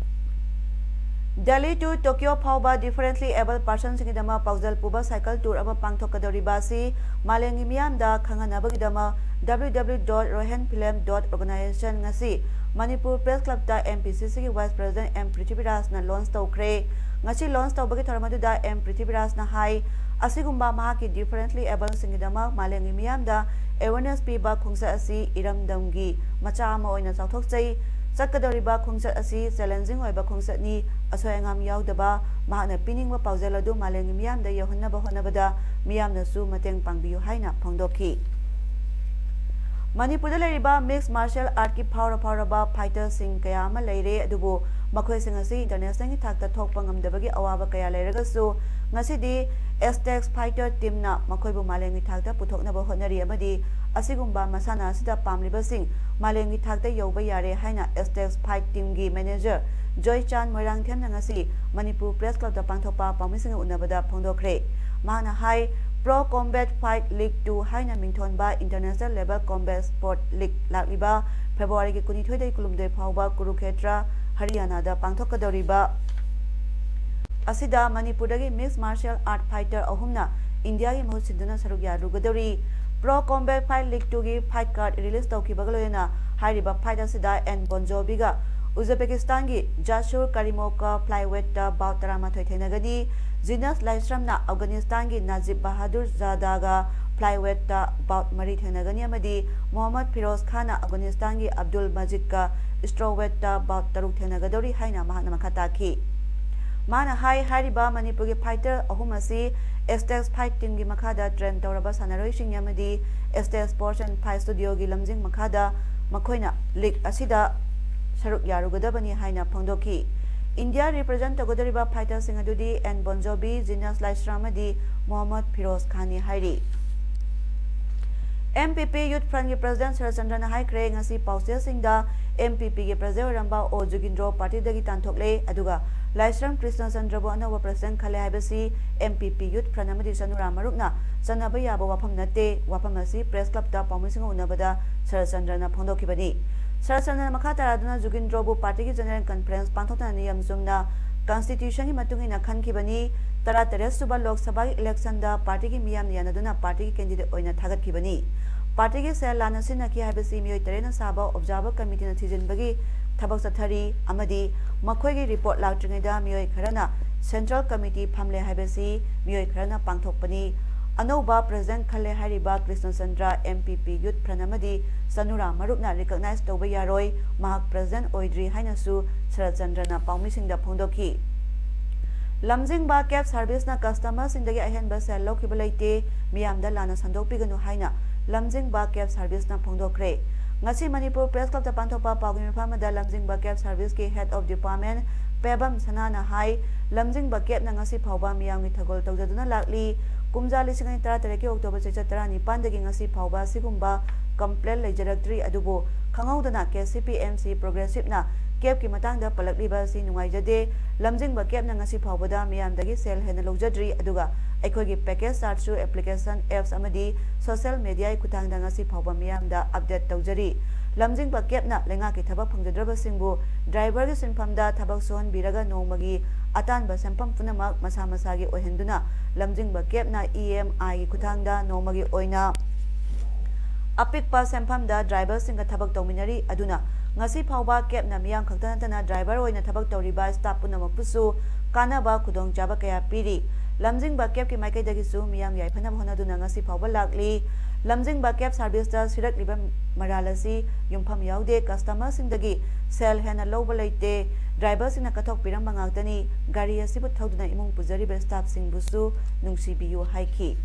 ꯗꯦꯜꯂꯤ to ꯇꯣꯀꯤꯌꯣ ꯐꯥꯎꯕ differently abled personꯁꯤꯡꯒꯤꯗꯃꯛ ꯄꯥꯎꯖꯦꯜ ꯄꯨꯕ ꯁꯥꯏꯀꯜ ꯇꯨꯔ ꯑꯃ ꯄꯥꯡꯊꯣꯛꯀꯗꯧꯔꯤꯕ ꯑꯁꯤ ꯃꯥꯂꯦꯝꯒꯤ ꯃꯤꯌꯥꯝꯗ ꯈꯪꯍꯟꯅꯕꯒꯤꯗꯃꯛ W W W dot Rohan Film dot Organization ꯉꯁꯤ ꯃꯅꯤꯄꯨꯔ ꯄ꯭ꯔꯦꯁ ꯀ꯭ꯂꯕꯇ M P C Cꯒꯤ ꯚꯥꯏꯁ ꯄ꯭ꯔꯦꯁꯤꯗꯦꯟꯠ ꯑꯦꯝ ꯄ꯭ꯔꯤꯊꯤꯕꯤꯔꯥꯖꯅ ꯂꯣꯟꯆ ꯇꯧꯈ꯭ꯔꯦ꯫ ꯉꯁꯤ ꯂꯣꯟꯆ ꯇꯧꯕꯒꯤ ꯊꯧꯔꯝ ꯑꯗꯨꯗ ꯑꯦꯝ ꯄ꯭ꯔꯤꯊꯤꯕꯤꯔꯥꯖꯅ ꯍꯥꯏ, ꯑꯁꯤꯒꯨꯝꯕ ꯃꯍꯥꯛꯀꯤ differently abledꯁꯤꯡꯒꯤꯗꯃꯛ ꯃꯥꯂꯦꯝꯒꯤ ꯃꯤꯌꯥꯝꯗ awareness ꯄꯤꯕ ꯈꯣꯡꯆꯠ ꯑꯁꯤ ꯏꯔꯝꯗꯝꯒꯤ ꯃꯆꯥ ꯑꯃ ꯑꯣꯏꯅ ꯆꯥꯎꯊꯣꯛꯆꯩ꯫ ꯆꯠꯀꯗꯧꯔꯤꯕ ꯈꯣꯡꯆꯠ ꯑꯁꯤ challenging ꯑꯣꯏꯕ ꯈꯣꯡꯆꯠꯅꯤ꯫ ꯑꯁꯣꯏ ꯑꯉꯥꯝ ꯌꯥꯎꯗꯕ ꯃꯍꯥꯛꯅ ꯄꯤꯅꯤꯡꯕ ꯄꯥꯎꯖꯦꯜ ꯑꯗꯨ ꯃꯥꯂꯦꯝꯒꯤ ꯃꯤꯌꯥꯝꯗ ꯌꯧꯍꯟꯅꯕ ꯍꯣꯠꯅꯕꯗ ꯃꯤꯌꯥꯝꯅꯁꯨ ꯃꯇꯦꯡ ꯄꯥꯡꯕꯤꯌꯨ ꯍꯥꯏꯅ ꯐꯣꯡꯗꯣꯛꯈꯤ꯫ ꯃꯅꯤꯄꯨꯔꯗ ꯂꯩꯔꯤꯕ mixed martial artꯀꯤ ꯐꯥꯎꯔ ꯐꯥꯎꯔꯕ fighterꯁꯤꯡ ꯀꯌꯥ ꯑꯃ ꯂꯩꯔꯦ, ꯑꯗꯨꯕꯨ ꯃꯈꯣꯏꯁꯤꯡ ꯑꯁꯤ internationalꯒꯤ ꯊꯥꯛꯇ ꯊꯣꯛꯄ ꯉꯝꯗꯕꯒꯤ ꯑꯋꯥꯕ ꯀꯌꯥ ꯂꯩꯔꯒꯁꯨ, ꯉꯁꯤꯗꯤ Aztecs fighter teamꯅ ꯃꯈꯣꯏꯕꯨ ꯃꯥꯂꯦꯝꯒꯤ ꯊꯥꯛꯇ ꯄꯨꯊꯣꯛꯅꯕ ꯍꯣꯠꯅꯔꯤ ꯑꯃꯗꯤ ꯑꯁꯤꯒꯨꯝꯕ ꯃꯁꯥꯟꯅ ꯑꯁꯤꯗ ꯄꯥꯝꯂꯤꯕꯁꯤꯡ ꯃꯥꯂꯦꯝꯒꯤ ꯊꯥꯛꯇ ꯌꯧꯕ ꯌꯥꯔꯦ ꯍꯥꯏꯅ Aztecs fight teamꯒꯤ manager ꯖꯣꯏꯆꯥꯟ ꯃꯣꯏꯔꯥꯡꯊꯦꯝꯅ ꯉꯁꯤ ꯃꯅꯤꯄꯨꯔ ꯄ꯭ꯔꯦꯁ ꯀ꯭ꯂꯕꯇ ꯄꯥꯡꯊꯣꯛꯄ ꯄꯥꯎꯃꯤꯁꯤꯡꯒ ꯎꯅꯕꯗ ꯐꯣꯡꯗꯣꯛꯈ꯭ꯔꯦ꯫ ꯃꯍꯥꯛꯅ ꯍꯥꯏ, Pro Combat Fight League two ꯍꯥꯏꯅ ꯃꯤꯡꯊꯣꯟꯕ international level combat sport league ꯂꯥꯛꯂꯤꯕ ꯐꯦꯕ꯭ꯔꯨꯋꯥꯔꯤꯒꯤ ꯀꯨꯟꯅꯤꯊꯣꯏꯗꯒꯤ ꯀꯨꯟꯍꯨꯝꯗꯣꯏ ꯐꯥꯎꯕ ꯀꯨꯔꯨꯈꯦꯇ꯭ꯔ, ꯍꯔꯤꯌꯥꯅꯥꯗ ꯄꯥꯡꯊꯣꯛꯀꯗꯧꯔꯤꯕ ꯑꯁꯤꯗ ꯃꯅꯤꯄꯨꯔꯗꯒꯤ mixed martial art fighter ꯑꯍꯨꯝꯅ ꯏꯟꯗꯤꯌꯥꯒꯤ ꯃꯍꯨꯠ ꯁꯤꯟꯗꯨꯅ ꯁꯔꯨꯛ ꯌꯥꯔꯨꯒꯗꯧꯔꯤ꯫ Pro Combat Fight League twoꯒꯤ fight card release ꯇꯧꯈꯤꯕꯒ ꯂꯣꯏꯅꯅ ꯍꯥꯏꯔꯤꯕ fight ꯑꯁꯤꯗ ꯑꯦꯟ ꯕꯣꯟꯖꯣꯕꯤꯒ ꯎꯖꯕꯦꯀꯤꯁꯇꯥꯟꯒꯤ ꯖꯥꯁꯨꯔ ꯀꯔꯤꯃꯣꯚꯀ flyweight ꯇ bout ꯇꯔꯥꯃꯥꯊꯣꯏ ꯊꯦꯡꯅꯒꯅꯤ꯫ ꯖꯤꯅꯁ ꯂꯥꯏꯁ꯭ꯔꯝꯅ ꯑꯐꯒꯥꯅꯤꯁꯇꯥꯟꯒꯤ ꯅꯥꯖꯤꯕ ꯕꯍꯥꯗꯨꯔ ꯖꯥꯗꯥꯒ flyweight ꯇ bout ꯃꯔꯤ ꯊꯦꯡꯅꯒꯅꯤ ꯑꯃꯗꯤ ꯃꯣꯍꯝꯃꯗ ꯐꯤꯔꯣꯖ ꯈꯥꯟꯅ ꯑꯐꯒꯥꯅꯤꯁꯇꯥꯟꯒꯤ ꯑꯕꯗꯨꯜ ꯃꯖꯤꯗꯀ strawweight ꯇ bout ꯇꯔꯨꯛ ꯊꯦꯡꯅꯒꯗꯧꯔꯤ ꯍꯥꯏꯅ ꯃꯍꯥꯛꯅ ꯃꯈꯥ ꯇꯥꯈꯤ꯫ ꯃꯥꯅ ꯍꯥꯏ, ꯍꯥꯏꯔꯤꯕ ꯃꯅꯤꯄꯨꯔꯒꯤ fighter ꯑꯍꯨꯝ ꯑꯁꯤ Aztecs Fight Teamꯒꯤ ꯃꯈꯥꯗ train ꯇꯧꯔꯕ ꯁꯥꯟꯅꯔꯣꯏꯁꯤꯡꯅꯤ ꯑꯃꯗꯤ Aztecs Sports and Fight Studioꯒꯤ ꯂꯝꯖꯤꯡ ꯃꯈꯥꯗ ꯃꯈꯣꯏꯅ league ꯑꯁꯤꯗ ꯁꯔꯨꯛ ꯌꯥꯔꯨꯒꯗꯕꯅꯤ ꯍꯥꯏꯅ ꯐꯣꯡꯗꯣꯛꯈꯤ꯫ India represent ꯇꯧꯒꯗꯧꯔꯤꯕ fighterꯁꯤꯡ ꯑꯗꯨꯗꯤ ꯑꯦꯟ ꯕꯣꯟꯖꯣꯕꯤ, ꯖꯤꯅꯁ ꯂꯥꯏꯁ꯭ꯔꯥꯝ ꯑꯃꯗꯤ ꯃꯣꯍꯝꯃꯗ ꯐꯤꯔꯣꯖ ꯈꯥꯟꯅꯤ ꯍꯥꯏꯔꯤ꯫ M P P Youth Frontꯀꯤ president ꯁꯔꯠꯆꯟꯗ꯭ꯔꯅ ꯍꯥꯏꯈ꯭ꯔꯦ, ꯉꯁꯤ ꯄꯥꯎꯆꯦꯁꯤꯡꯗ M P Pꯒꯤ president ꯑꯣꯏꯔꯝꯕ ꯑꯣ ꯖꯨꯒꯤꯟꯗ꯭ꯔꯣ partyꯗꯒꯤ ꯇꯥꯟꯊꯣꯛꯂꯦ, ꯑꯗꯨꯒ ꯂꯥꯏꯁ꯭ꯔꯝ ꯀ꯭ꯔꯤꯁꯅꯆꯟꯗ꯭ꯔꯕꯨ ꯑꯅꯧꯕ president ꯈꯜꯂꯦ ꯍꯥꯏꯕꯁꯤ M P P Youth Front ꯑꯃꯗꯤ ꯆꯅꯨꯔꯥ ꯃꯔꯨꯞꯅ ꯆꯠꯅꯕ ꯌꯥꯕ ꯋꯥꯐꯝ ꯅꯠꯇꯦ꯫ ꯋꯥꯐꯝ ꯑꯁꯤ press clubꯇ ꯄꯥꯎꯃꯤꯁꯤꯡꯒ ꯎꯅꯕꯗ ꯁꯔꯠꯆꯟꯗ꯭ꯔꯅ ꯐꯣꯡꯗꯣꯛꯈꯤꯕꯅꯤ꯫ ꯁꯔꯠꯆꯟꯗ꯭ꯔꯅ ꯃꯈꯥ ꯇꯥꯔꯗꯨꯅ ꯖꯨꯒꯤꯟꯗ꯭ꯔꯣꯕꯨ partyꯒꯤ general conference ꯄꯥꯡꯊꯣꯛꯇꯨꯅ ꯅꯤꯌꯝ ꯆꯨꯝꯅ constitutionꯒꯤ ꯃꯇꯨꯡ ꯏꯟꯅ ꯈꯟꯈꯤꯕꯅꯤ꯫ ꯇꯔꯥꯇꯔꯦꯠ ꯁꯨꯕ ꯂꯣꯛ ꯁꯚꯥꯒꯤ electionꯗ partyꯒꯤ ꯃꯤꯌꯥꯝꯅ ꯌꯥꯅꯗꯨꯅ partyꯒꯤ candidate ꯑꯣꯏꯅ ꯊꯥꯒꯠꯈꯤꯕꯅꯤ꯫ Partyꯒꯤ ꯁꯦꯜ ꯂꯥꯟꯅ ꯁꯤꯖꯤꯟꯅꯈꯤ ꯍꯥꯏꯕꯁꯤ ꯃꯤꯑꯣꯏ ꯇꯔꯦꯠꯅ ꯁꯥꯕ observer committeeꯅ ꯊꯤꯖꯤꯟꯕꯒꯤ ꯊꯕꯛ ꯆꯠꯊꯔꯤ ꯑꯃꯗꯤ ꯃꯈꯣꯏꯒꯤ report ꯂꯥꯛꯇ꯭ꯔꯤꯉꯩꯗ ꯃꯤꯑꯣꯏ ꯈꯔꯅ central committee ꯐꯝꯂꯦ ꯍꯥꯏꯕꯁꯤ ꯃꯤꯑꯣꯏ ꯈꯔꯅ ꯄꯥꯡꯊꯣꯛꯄꯅꯤ꯫ ꯑꯅꯧꯕ president ꯈꯜꯂꯦ ꯍꯥꯏꯔꯤꯕ ꯀ꯭ꯔꯤꯁꯅꯆꯟꯗ꯭ꯔ M P P Youth Front ꯑꯃꯗꯤ ꯆꯅꯨꯔꯥ ꯃꯔꯨꯞꯅ recognize ꯇꯧꯕ ꯌꯥꯔꯣꯏ, ꯃꯍꯥꯛ president ꯑꯣꯏꯗ꯭ꯔꯤ ꯍꯥꯏꯅꯁꯨ ꯁꯔꯠꯆꯟꯗ꯭ꯔꯅ ꯄꯥꯎꯃꯤꯁꯤꯡꯗ ꯐꯣꯡꯗꯣꯛꯈꯤ꯫ ꯂꯝꯖꯤꯡꯕ cab serviceꯅ customerꯁꯤꯡꯗꯒꯤ ꯑꯍꯦꯟꯕ ꯁꯦꯜ ꯂꯧꯈꯤꯕ ꯂꯩꯇꯦ, ꯃꯤꯌꯥꯝꯗ ꯂꯥꯟꯅ ꯁꯟꯗꯣꯛꯄꯤꯒꯅꯨ ꯍꯥꯏꯅ ꯂꯝꯖꯤꯡꯕ cab serviceꯅ ꯐꯣꯡꯗꯣꯛꯈ꯭ꯔꯦ꯫ ꯉꯁꯤ ꯃꯅꯤꯄꯨꯔ press clubꯇ ꯄꯥꯡꯊꯣꯛꯄ ꯄꯥꯎꯒꯤ ꯃꯤꯐꯝ ꯑꯃꯗ ꯂꯝꯖꯤꯡꯕ cab serviceꯀꯤ head of department Pebam ꯁꯅꯥꯅ ꯍꯥꯏ, ꯂꯝꯖꯤꯡꯕ cabꯅ ꯉꯁꯤ ꯐꯥꯎꯕ ꯃꯤꯌꯥꯝꯒꯤ ꯊꯧꯒꯜ ꯇꯧꯖꯗꯨꯅ ꯂꯥꯛꯂꯤ꯫ ꯀꯨꯝꯖꯥ ꯂꯤꯁꯤꯡ ꯑꯅꯤ ꯇꯔꯥꯇꯔꯦꯠꯀꯤ October ꯆꯩꯆꯠ ꯇꯔꯥꯅꯤꯄꯥꯟꯗꯒꯤ ꯉꯁꯤ ꯐꯥꯎꯕ ꯑꯁꯤꯒꯨꯝꯕ complaint ꯂꯩꯖꯔꯛꯇ꯭ꯔꯤ, ꯑꯗꯨꯕꯨ ꯈꯪꯍꯧꯗꯅ K C P M C Progressiveꯅ cabꯀꯤ ꯃꯇꯥꯡꯗ ꯄꯜꯂꯛꯂꯤꯕ ꯑꯁꯤ ꯅꯨꯡꯉꯥꯏꯖꯗꯦ꯫ ꯂꯝꯖꯤꯡꯕ cabꯅ ꯉꯁꯤ ꯐꯥꯎꯕꯗ ꯃꯤꯌꯥꯝꯗꯒꯤ ꯁꯦꯜ ꯍꯦꯟꯅ ꯂꯧꯖꯗ꯭ꯔꯤ, ꯑꯗꯨꯒ ꯑꯩꯈꯣꯏꯒꯤ package chartꯁꯨ application, apps ꯑꯃꯗꯤ social mediaꯒꯤ ꯈꯨꯠꯊꯥꯡꯗ ꯉꯁꯤ ꯐꯥꯎꯕ ꯃꯤꯌꯥꯝꯗ update ꯇꯧꯖꯔꯤ꯫ ꯂꯝꯖꯤꯡꯕ cabꯅ ꯂꯩꯉꯥꯛꯀꯤ ꯊꯕꯛ ꯐꯪꯖꯗ꯭ꯔꯕꯁꯤꯡꯕꯨ driverꯒꯤ ꯁꯤꯟꯐꯝꯗ ꯊꯕꯛ ꯁꯨꯍꯟꯕꯤꯔꯒ ꯅꯣꯡꯃꯒꯤ ꯑꯇꯥꯟꯕ ꯁꯦꯟꯐꯝ ꯄꯨꯝꯅꯃꯛ ꯃꯁꯥ ꯃꯁꯥꯒꯤ ꯑꯣꯏꯍꯟꯗꯨꯅ ꯂꯝꯖꯤꯡꯕ cabꯅ E M Iꯒꯤ ꯈꯨꯠꯊꯥꯡꯗ ꯅꯣꯡꯃꯒꯤ ꯑꯣꯏꯅ ꯑꯄꯤꯛꯄ ꯁꯦꯟꯐꯝꯗ driverꯁꯤꯡꯒ ꯊꯕꯛ ꯇꯧꯃꯤꯟꯅꯔꯤ꯫ ꯑꯗꯨꯅ ꯉꯁꯤ ꯐꯥꯎꯕ cabꯅ ꯃꯤꯌꯥꯝ ꯈꯛꯇ ꯅꯠꯇꯅ driver ꯑꯣꯏꯅ ꯊꯕꯛ ꯇꯧꯔꯤꯕ staff ꯄꯨꯝꯅꯃꯛꯄꯨꯁꯨ ꯀꯥꯟꯅꯕ ꯈꯨꯗꯣꯡꯆꯥꯕ ꯀꯌꯥ ꯄꯤꯔꯤ꯫ ꯂꯝꯖꯤꯡꯕ ꯀꯦꯞꯀꯤ ꯃꯥꯏꯀꯩꯗꯒꯤꯁꯨ ꯃꯤꯌꯥꯝꯒꯤ ꯌꯥꯏꯐꯅꯕ ꯍꯣꯠꯅꯗꯨꯅ ꯉꯁꯤ ꯐꯥꯎꯕ ꯂꯥꯛꯂꯤ꯫ ꯂꯝꯖꯤꯡꯕ ꯀꯦꯞ ꯁꯥꯔꯚꯤꯁꯇ ꯁꯤꯔꯛꯂꯤꯕ ꯃꯔꯥꯜ ꯑꯁꯤ ꯌꯨꯝꯐꯝ ꯌꯥꯎꯗꯦ, ꯀꯁꯇꯃꯔꯁꯤꯡꯗꯒꯤ ꯁꯦꯜ ꯍꯦꯟꯅ ꯂꯧꯕ ꯂꯩꯇꯦ, ꯗ꯭ꯔꯥꯏꯚꯔꯁꯤꯡꯅ ꯀꯠꯊꯣꯛꯄꯤꯔꯝꯕ ꯉꯥꯛꯇꯅꯤ, ꯒꯥꯔꯤ ꯑꯁꯤꯕꯨ ꯊꯧꯗꯨꯅ ꯏꯃꯨꯡ ꯄꯨꯖꯔꯤꯕ ꯁ꯭ꯇꯥꯐꯁꯤꯡꯕꯨꯁꯨ ꯅꯨꯡꯁꯤꯕꯤꯌꯨ ꯍꯥꯏꯈꯤ꯫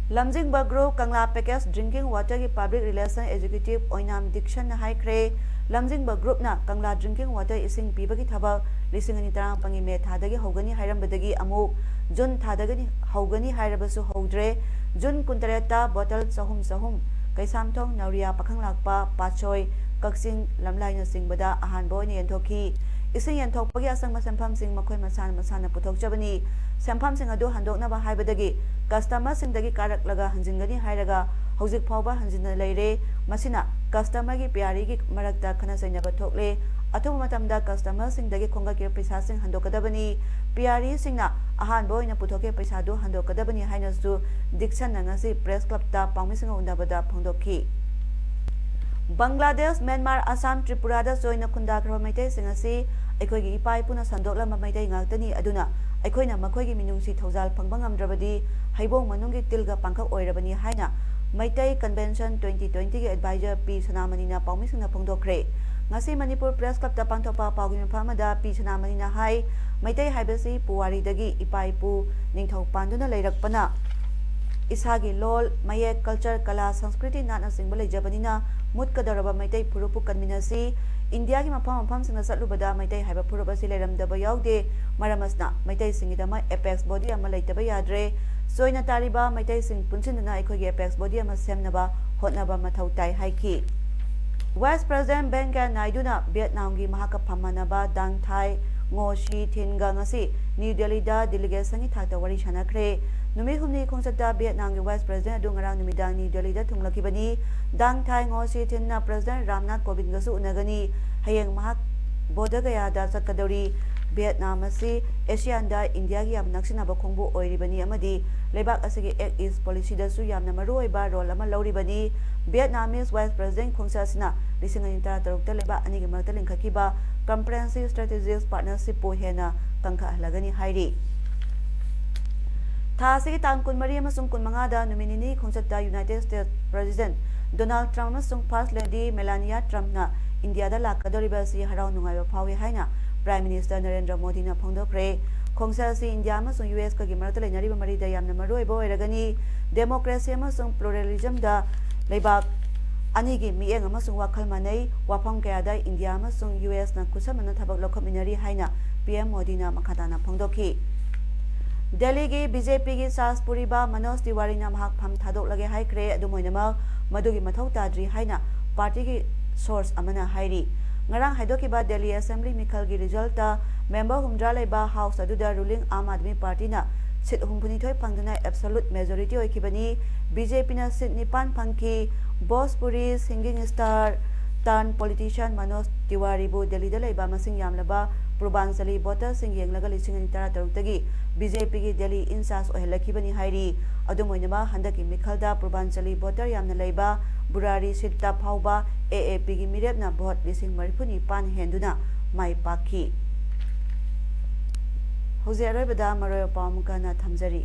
Lamjingba group Kangla package drinking ꯋꯥꯇꯔꯒꯤ ꯄꯕ꯭ꯂꯤꯛ ꯔꯤꯂꯦꯁꯟ ꯑꯦꯛꯖꯤꯀ꯭ꯌꯨꯇꯤꯚ ꯑꯣꯏꯅꯥꯝ ꯗꯤꯛꯁꯟꯅ ꯍꯥꯏꯈ꯭ꯔꯦ, ꯂꯝꯖꯤꯡꯕ ꯒ꯭ꯔꯨꯞꯅ ꯀꯪꯂꯥ ꯗ꯭ꯔꯤꯡꯀꯤꯡ ꯋꯥꯇꯔ ꯏꯁꯤꯡ ꯄꯤꯕꯒꯤ ꯊꯕꯛ ꯂꯤꯁꯤꯡ ꯑꯅꯤ ꯇꯔꯥꯃꯥꯄꯟꯒꯤ ꯃꯦ ꯊꯥꯗꯒꯤ ꯍꯧꯒꯅꯤ ꯍꯥꯏꯔꯝꯕꯗꯒꯤ ꯑꯃꯨꯛ ꯖꯨꯟ ꯊꯥꯗꯒꯤ ꯍꯧꯒꯅꯤ ꯍꯥꯏꯔꯕꯁꯨ ꯍꯧꯗ꯭ꯔꯦ꯫ ꯖꯨꯟ ꯀꯨꯟꯇꯔꯦꯠꯇ ꯕꯣꯇꯜ ꯆꯍꯨꯝ ꯆꯍꯨꯝ ꯀꯩꯁꯥꯝꯊꯣꯡ, ꯅꯧꯔꯤꯌꯥ, ꯄꯥꯈꯪꯂꯥꯛꯄ, ꯄꯥꯠꯁꯣꯏ, ꯀꯛꯆꯤꯡ, ꯂꯝꯂꯥꯏꯅꯆꯤꯡꯕꯗ ꯑꯍꯥꯟꯕ ꯑꯣꯏꯅ ꯌꯦꯟꯊꯣꯛꯈꯤ꯫ ꯏꯁꯤꯡ ꯌꯦꯟꯊꯣꯛꯄꯒꯤ ꯑꯁꯪꯕ ꯁꯦꯟꯐꯝꯁꯤꯡ ꯃꯈꯣꯏ ꯃꯁꯥꯅ ꯃꯁꯥꯅ ꯄꯨꯊꯣꯛꯆꯕꯅꯤ꯫ ꯁꯦꯟꯐꯝꯁꯤꯡ ꯑꯗꯨ ꯍꯟꯗꯣꯛꯅꯕ ꯍꯥꯏꯕꯗꯒꯤ ꯀꯁꯇꯃꯔꯁꯤꯡꯗꯒꯤ ꯀꯥꯔꯛꯂꯒ ꯍꯟꯖꯤꯟꯒꯅꯤ ꯍꯥꯏꯔꯒ ꯍꯧꯖꯤꯛ ꯐꯥꯎꯕ ꯍꯟꯖꯤꯟꯅ ꯂꯩꯔꯦ꯫ ꯃꯁꯤꯅ ꯀꯁꯇꯃꯔꯒꯤ ꯄꯤꯌꯥꯔꯤꯒꯤ ꯃꯔꯛꯇ ꯈꯠꯅ ꯆꯩꯅꯕ ꯊꯣꯛꯂꯦ꯫ ꯑꯊꯨꯕ ꯃꯇꯝꯗ ꯀꯁꯇꯃꯔꯁꯤꯡꯗꯒꯤ ꯈꯣꯝꯒꯠꯈꯤꯕ ꯄꯩꯁꯥꯁꯤꯡ ꯍꯟꯗꯣꯛꯀꯗꯕꯅꯤ꯫ ꯄꯤꯌꯥꯔꯤꯁꯤꯡꯅ ꯑꯍꯥꯟꯕ ꯑꯣꯏꯅ ꯄꯨꯊꯣꯛꯈꯤꯕ ꯄꯩꯁꯥꯗꯨ ꯍꯟꯗꯣꯛꯀꯗꯕꯅꯤ ꯍꯥꯏꯅꯁꯨ ꯗꯤꯛꯁꯟꯅ ꯉꯁꯤ ꯄ꯭ꯔꯦꯁ ꯀ꯭ꯂꯕꯇ ꯄꯥꯎꯃꯤꯁꯤꯡꯒ ꯎꯅꯕꯗ ꯐꯣꯡꯗꯣꯛꯈꯤ꯫ ꯕꯪꯒ꯭ꯂꯥꯗꯦꯁ, ꯃ꯭ꯌꯥꯟꯃꯥꯔ, ꯑꯁꯥꯝ, ꯇ꯭ꯔꯤꯄꯨꯔꯥꯗ ꯆꯣꯏꯅ ꯈꯨꯟꯗꯥꯈ꯭ꯔꯕ ꯃꯩꯇꯩꯁꯤꯡ ꯑꯁꯤ ꯑꯩꯈꯣꯏꯒꯤ ꯏꯄꯥ ꯏꯄꯨꯅ ꯁꯟꯗꯣꯛꯂꯝꯕ ꯃꯩꯇꯩ ꯉꯥꯛꯇꯅꯤ, ꯑꯗꯨꯅ ꯑꯩꯈꯣꯏꯅ ꯃꯈꯣꯏꯒꯤ ꯃꯤꯅꯨꯡꯁꯤ ꯊꯧꯖꯥꯜ ꯐꯪꯕ ꯉꯝꯗ꯭ꯔꯕꯗꯤ ꯍꯩꯕꯣꯡ ꯃꯅꯨꯡꯒꯤ ꯇꯤꯜꯒ ꯄꯥꯡꯈꯛ ꯑꯣꯏꯔꯕꯅꯤ ꯍꯥꯏꯅ ꯃꯩꯇꯩ ꯀꯟꯚꯦꯟꯁꯟ ꯇ꯭ꯋꯦꯟꯇꯤ ꯇ꯭ꯋꯦꯟꯇꯤꯒꯤ ꯑꯦꯗꯚꯥꯏꯖꯔ ꯄꯤ ꯁꯅꯥꯃꯅꯤꯅ ꯄꯥꯎꯃꯤꯁꯤꯡꯗ ꯐꯣꯡꯗꯣꯛꯈ꯭ꯔꯦ꯫ ꯉꯁꯤ ꯃꯅꯤꯄꯨꯔ ꯄ꯭ꯔꯦꯁ ꯀ꯭ꯂꯕꯇ ꯄꯥꯡꯊꯣꯛꯄ ꯄꯥꯎꯒꯤ ꯃꯤꯐꯝ ꯑꯃꯗ ꯄꯤ ꯁꯅꯥꯃꯅꯤꯅ ꯍꯥꯏ, ꯃꯩꯇꯩ ꯍꯥꯏꯕꯁꯤ ꯄꯨꯋꯥꯔꯤꯗꯒꯤ ꯏꯄꯥ ꯏꯄꯨ ꯅꯤꯡꯊꯧ ꯄꯥꯟꯗꯨꯅ ꯂꯩꯔꯛꯄꯅ ꯏꯁꯥꯒꯤ ꯂꯣꯜ, ꯃꯌꯦꯛ, ꯀꯜꯆꯔ, ꯀꯂꯥ, ꯁꯪꯁꯀ꯭ꯔꯤꯇꯤ, ꯅꯥꯠꯅꯆꯤꯡꯕ ꯂꯩꯖꯕꯅꯤꯅ ꯃꯨꯠꯀꯗꯧꯔꯕ ꯃꯩꯇꯩ ꯐꯨꯔꯨꯞꯄꯨ ꯀꯟꯃꯤꯟꯅꯁꯤ꯫ ꯏꯟꯗꯤꯌꯥꯒꯤ ꯃꯐꯝ ꯃꯐꯝꯁꯤꯡꯗ ꯆꯠꯂꯨꯕꯗ ꯃꯩꯇꯩ ꯍꯥꯏꯕ ꯐꯨꯔꯨꯞ ꯑꯁꯤ ꯂꯩꯔꯝꯗꯕ ꯌꯥꯎꯗꯦ꯫ ꯃꯔꯝ ꯑꯁꯤꯅ ꯃꯩꯇꯩꯁꯤꯡꯒꯤꯗꯃꯛ ꯑꯦꯄꯦꯛꯁ ꯕꯣꯗꯤ ꯑꯃ ꯂꯩꯇꯕ ꯌꯥꯗ꯭ꯔꯦ꯫ ꯆꯣꯏꯅ ꯇꯥꯔꯤꯕ ꯃꯩꯇꯩꯁꯤꯡ ꯄꯨꯟꯁꯤꯟꯗꯨꯅ ꯑꯩꯈꯣꯏꯒꯤ ꯑꯦꯄꯦꯛꯁ ꯕꯣꯗꯤ ꯑꯃ ꯁꯦꯝꯅꯕ ꯍꯣꯠꯅꯕ ꯃꯊꯧ ꯇꯥꯏ ꯍꯥꯏꯈꯤ꯫ ꯚꯥꯏꯁ ꯄ꯭ꯔꯦꯁꯤꯗꯦꯟꯠ ꯚꯦꯡꯀꯌꯥ ꯅꯥꯏꯗꯨꯅ ꯚꯤꯌꯦꯠꯅꯥꯝꯒꯤ ꯃꯍꯥꯛꯀ ꯐꯝꯃꯅꯕ ꯗꯥꯡ ꯊꯥꯏ ꯉꯣ ꯁꯤ ꯊꯤꯟꯒ ꯉꯁꯤ ꯅ꯭ꯌꯨ ꯗꯦꯜꯂꯤꯗ ꯗꯦꯂꯤꯒꯦꯁꯟꯒꯤ ꯊꯥꯛꯇ ꯋꯥꯔꯤ ꯁꯥꯟꯅꯈ꯭ꯔꯦ꯫ ꯅꯨꯃꯤꯠ ꯍꯨꯝꯅꯤ ꯈꯣꯡꯆꯠꯇ ꯚꯤꯌꯦꯠꯅꯥꯝꯒꯤ ꯚꯥꯏꯁ ꯄ꯭ꯔꯦꯁꯤꯗꯦꯟꯠ ꯑꯗꯨ ꯉꯔꯥꯡ ꯅꯨꯃꯤꯗꯥꯡ ꯅ꯭ꯌꯨ ꯗꯦꯜꯂꯤꯗ ꯊꯨꯡꯂꯛꯈꯤꯕꯅꯤ꯫ ꯗꯥꯡ ꯊꯥꯏ ꯉꯣ ꯁꯤ ꯊꯤꯟꯅ ꯄ꯭ꯔꯦꯁꯤꯗꯦꯟꯠ ꯔꯥꯝꯅꯥꯊ ꯀꯣꯕꯤꯟꯗꯒꯁꯨ ꯎꯅꯒꯅꯤ꯫ ꯍꯌꯦꯡ ꯃꯍꯥꯛ ꯕꯣꯙꯒꯌꯥꯗ ꯆꯠꯀꯗꯧꯔꯤ꯫ ꯚꯤꯌꯦꯠꯅꯥꯝ ꯑꯁꯤ ꯑꯦꯁꯤꯌꯥꯟꯗ ꯏꯟꯗꯤꯌꯥꯒꯤ ꯌꯥꯝ ꯅꯛꯁꯤꯟꯅꯕ ꯈꯣꯡꯕꯨ ꯑꯣꯏꯔꯤꯕꯅꯤ ꯑꯃꯗꯤ ꯂꯩꯕꯥꯛ ꯑꯁꯤꯒꯤ ꯑꯦꯛ ꯏꯁ ꯄꯣꯂꯤꯁꯤꯗꯁꯨ ꯌꯥꯝꯅ ꯃꯔꯨꯑꯣꯏꯕ ꯔꯣꯜ ꯑꯃ ꯂꯧꯔꯤꯕꯅꯤ꯫ ꯚꯤꯌꯦꯠꯅꯥꯃꯤꯁ ꯚꯥꯏꯁ ꯄ꯭ꯔꯦꯁꯤꯗꯦꯟꯠ ꯈꯣꯡꯆꯠ ꯑꯁꯤꯅ ꯂꯤꯁꯤꯡ ꯑꯅꯤ ꯇꯔꯥꯇꯔꯨꯛꯇ ꯂꯩꯕꯥꯛ ꯑꯅꯤꯒꯤ ꯃꯔꯛꯇ ꯂꯤꯡꯈꯠꯈꯤꯕ ꯀꯝꯄ꯭ꯔꯦꯍꯦꯟꯁꯤꯚ ꯁ꯭ꯇ꯭ꯔꯦꯇꯦꯖꯤꯛ ꯄꯥꯔꯠꯅꯔꯁꯤꯞꯄꯨ ꯍꯦꯟꯅ ꯀꯟꯈꯠꯍꯜꯂꯒꯅꯤ ꯍꯥꯏꯔꯤ꯫ ꯊꯥ ꯑꯁꯤꯒꯤ ꯇꯥꯡ ꯀꯨꯟꯃꯔꯤ ꯑꯃꯁꯨꯡ ꯀꯨꯟꯃꯉꯥꯗ ꯅꯨꯃꯤꯠ ꯅꯤꯅꯤ ꯈꯣꯡꯆꯠꯇ United States President Donald Trump ꯑꯃꯁꯨꯡ First Lady Melania Trumpꯅ ꯏꯟꯗꯤꯌꯥꯗ ꯂꯥꯛꯀꯗꯧꯔꯤꯕ ꯑꯁꯤ ꯍꯔꯥꯎ ꯅꯨꯡꯉꯥꯏꯕ ꯐꯥꯎꯏ ꯍꯥꯏꯅ Prime Minister ꯅꯔꯦꯟꯗ꯭ꯔ ꯃꯣꯗꯤꯅ ꯐꯣꯡꯗꯣꯛꯈ꯭ꯔꯦ꯫ ꯈꯣꯡꯆꯠ ꯑꯁꯤ ꯏꯟꯗꯤꯌꯥ ꯑꯃꯁꯨꯡ ꯌꯨ ꯑꯦꯁꯀꯒꯤ ꯃꯔꯛꯇ ꯂꯩꯅꯔꯤꯕ ꯃꯔꯤꯗ ꯌꯥꯝꯅ ꯃꯔꯨꯑꯣꯏꯕ ꯑꯣꯏꯔꯒꯅꯤ꯫ Democracy ꯑꯃꯁꯨꯡ pluralismꯗ ꯂꯩꯕꯥꯛ ꯑꯅꯤꯒꯤ ꯃꯤꯠꯌꯦꯡ ꯑꯃꯁꯨꯡ ꯋꯥꯈꯜ ꯃꯥꯟꯅꯩ꯫ ꯋꯥꯐꯝ ꯀꯌꯥꯗ ꯏꯟꯗꯤꯌꯥ ꯑꯃꯁꯨꯡ ꯌꯨ ꯑꯦꯁꯅ ꯈꯨꯠꯁꯝꯅꯅ ꯊꯕꯛ ꯂꯧꯈꯠꯃꯤꯟꯅꯔꯤ ꯍꯥꯏꯅ ꯄꯤ ꯑꯦꯝ ꯃꯣꯗꯤꯅ ꯃꯈꯥ ꯇꯥꯅ ꯐꯣꯡꯗꯣꯛꯈꯤ꯫ ꯗꯦꯜꯂꯤꯒꯤ ꯕꯤ ꯖꯦ ꯄꯤꯒꯤ ꯁꯥꯁ ꯄꯨꯔꯤꯕ ꯃꯅꯣꯖ ꯇꯤꯋꯥꯔꯤꯅ ꯃꯍꯥꯛ ꯐꯝ ꯊꯥꯗꯣꯛꯂꯒꯦ ꯍꯥꯏꯈ꯭ꯔꯦ꯫ ꯑꯗꯨꯝ ꯑꯣꯏꯅꯃꯛ, ꯃꯗꯨꯒꯤ ꯃꯊꯧ ꯇꯥꯗ꯭ꯔꯤ ꯍꯥꯏꯅ ꯄꯥꯔꯇꯤꯒꯤ source ꯑꯃꯅ ꯍꯥꯏꯔꯤ꯫ ꯉꯔꯥꯡ ꯍꯥꯏꯗꯣꯛꯈꯤꯕ ꯗꯦꯜꯂꯤ ꯑꯦꯁꯦꯝꯕ꯭ꯂꯤ ꯃꯤꯈꯜꯒꯤ resultꯇ member ꯍꯨꯝꯗ꯭ꯔꯥ ꯂꯩꯕ House ꯑꯗꯨꯗ ruling ꯑꯥꯝ ꯑꯥꯗꯃꯤ ꯄꯥꯔꯇꯤꯅ seat ꯍꯨꯝꯐꯨꯅꯤꯊꯣꯏ ꯐꯪꯗꯨꯅ absolute majority ꯑꯣꯏꯈꯤꯕꯅꯤ꯫ ꯕꯤ ꯖꯦ ꯄꯤꯅ seat ꯅꯤꯄꯥꯟ ꯐꯪꯈꯤ꯫ Bhojpuri singing star turned politician Manoj ꯇꯤꯋꯥꯔꯤꯕꯨ ꯗꯦꯜꯂꯤꯗ ꯂꯩꯕ ꯃꯁꯤꯡ ꯌꯥꯝꯂꯕ ꯄꯨꯔꯕꯥꯟꯆꯂꯤ voterꯁꯤꯡ ꯌꯦꯡꯂꯒ ꯂꯤꯁꯤꯡ ꯑꯅꯤ ꯇꯔꯥꯇꯔꯨꯛꯇꯒꯤ ꯕꯤ ꯖꯦ ꯄꯤꯒꯤ ꯗꯦꯜꯂꯤ incharge ꯑꯣꯏꯍꯜꯂꯛꯈꯤꯕꯅꯤ ꯍꯥꯏꯔꯤ꯫ ꯑꯗꯨꯝ ꯑꯣꯏꯅꯃꯛ, ꯍꯟꯗꯛꯀꯤ ꯃꯤꯈꯜꯗ ꯄꯨꯔꯕꯥꯟꯆꯂꯤ voter ꯌꯥꯝꯅ ꯂꯩꯕ ꯕꯨꯔꯥꯔꯤ seatꯇ ꯐꯥꯎꯕ ꯑꯦ ꯑꯦ ꯄꯤꯒꯤ ꯃꯤꯔꯦꯞꯅ vote ꯂꯤꯁꯤꯡ ꯃꯔꯤꯐꯨ ꯅꯤꯄꯥꯟ ꯍꯦꯟꯗꯨꯅ ꯃꯥꯏ ꯄꯥꯛꯈꯤ꯫ ꯍꯧꯖꯤꯛ ꯑꯔꯣꯏꯕꯗ ꯃꯔꯨꯑꯣꯏꯕ ꯄꯥꯎ ꯑꯃꯨꯛꯀ ꯍꯟꯅ ꯊꯝꯖꯔꯤ꯫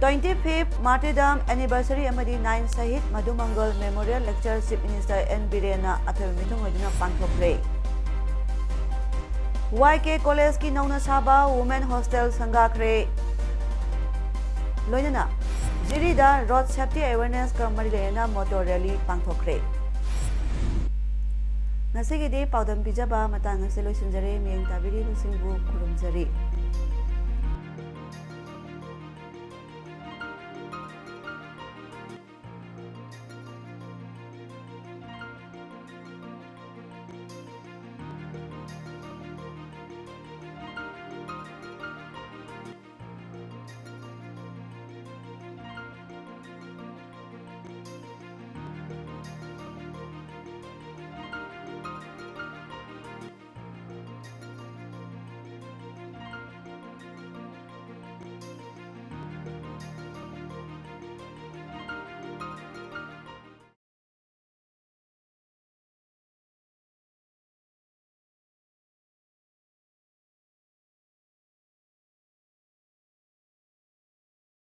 Twenty fifth martyrdom anniversary ꯑꯃꯗꯤ nine Shahid Madhumangal Memorial Lecture Chief Minister N ꯕꯤꯔꯦꯟꯅ ꯑꯊꯣꯏꯕ ꯃꯤꯊꯨꯡ ꯑꯣꯏꯗꯨꯅ ꯄꯥꯡꯊꯣꯛꯈ꯭ꯔꯦ꯫ ꯋꯥꯏ ꯀꯦ ꯀꯣꯂꯦꯖꯀꯤ ꯅꯧꯅ ꯁꯥꯕ Women Hostel ꯁꯪꯒꯥꯈ꯭ꯔꯦ꯫ ꯂꯣꯏꯅꯅ ꯖꯤꯔꯤꯗ road safety awarenessꯀ ꯃꯔꯤ ꯂꯩꯅꯅ motor rally ꯄꯥꯡꯊꯣꯛꯈ꯭ꯔꯦ꯫ ꯉꯁꯤꯒꯤꯗꯤ ꯄꯥꯎꯗꯝ ꯄꯤꯖꯕ ꯃꯇꯥꯡ ꯑꯁꯤꯗ ꯂꯣꯏꯁꯤꯟꯖꯔꯦ꯫ ꯃꯤꯠꯌꯦꯡ ꯇꯥꯕꯤꯔꯤꯕꯁꯤꯡꯕꯨ ꯈꯨꯔꯨꯝꯖꯔꯤ꯫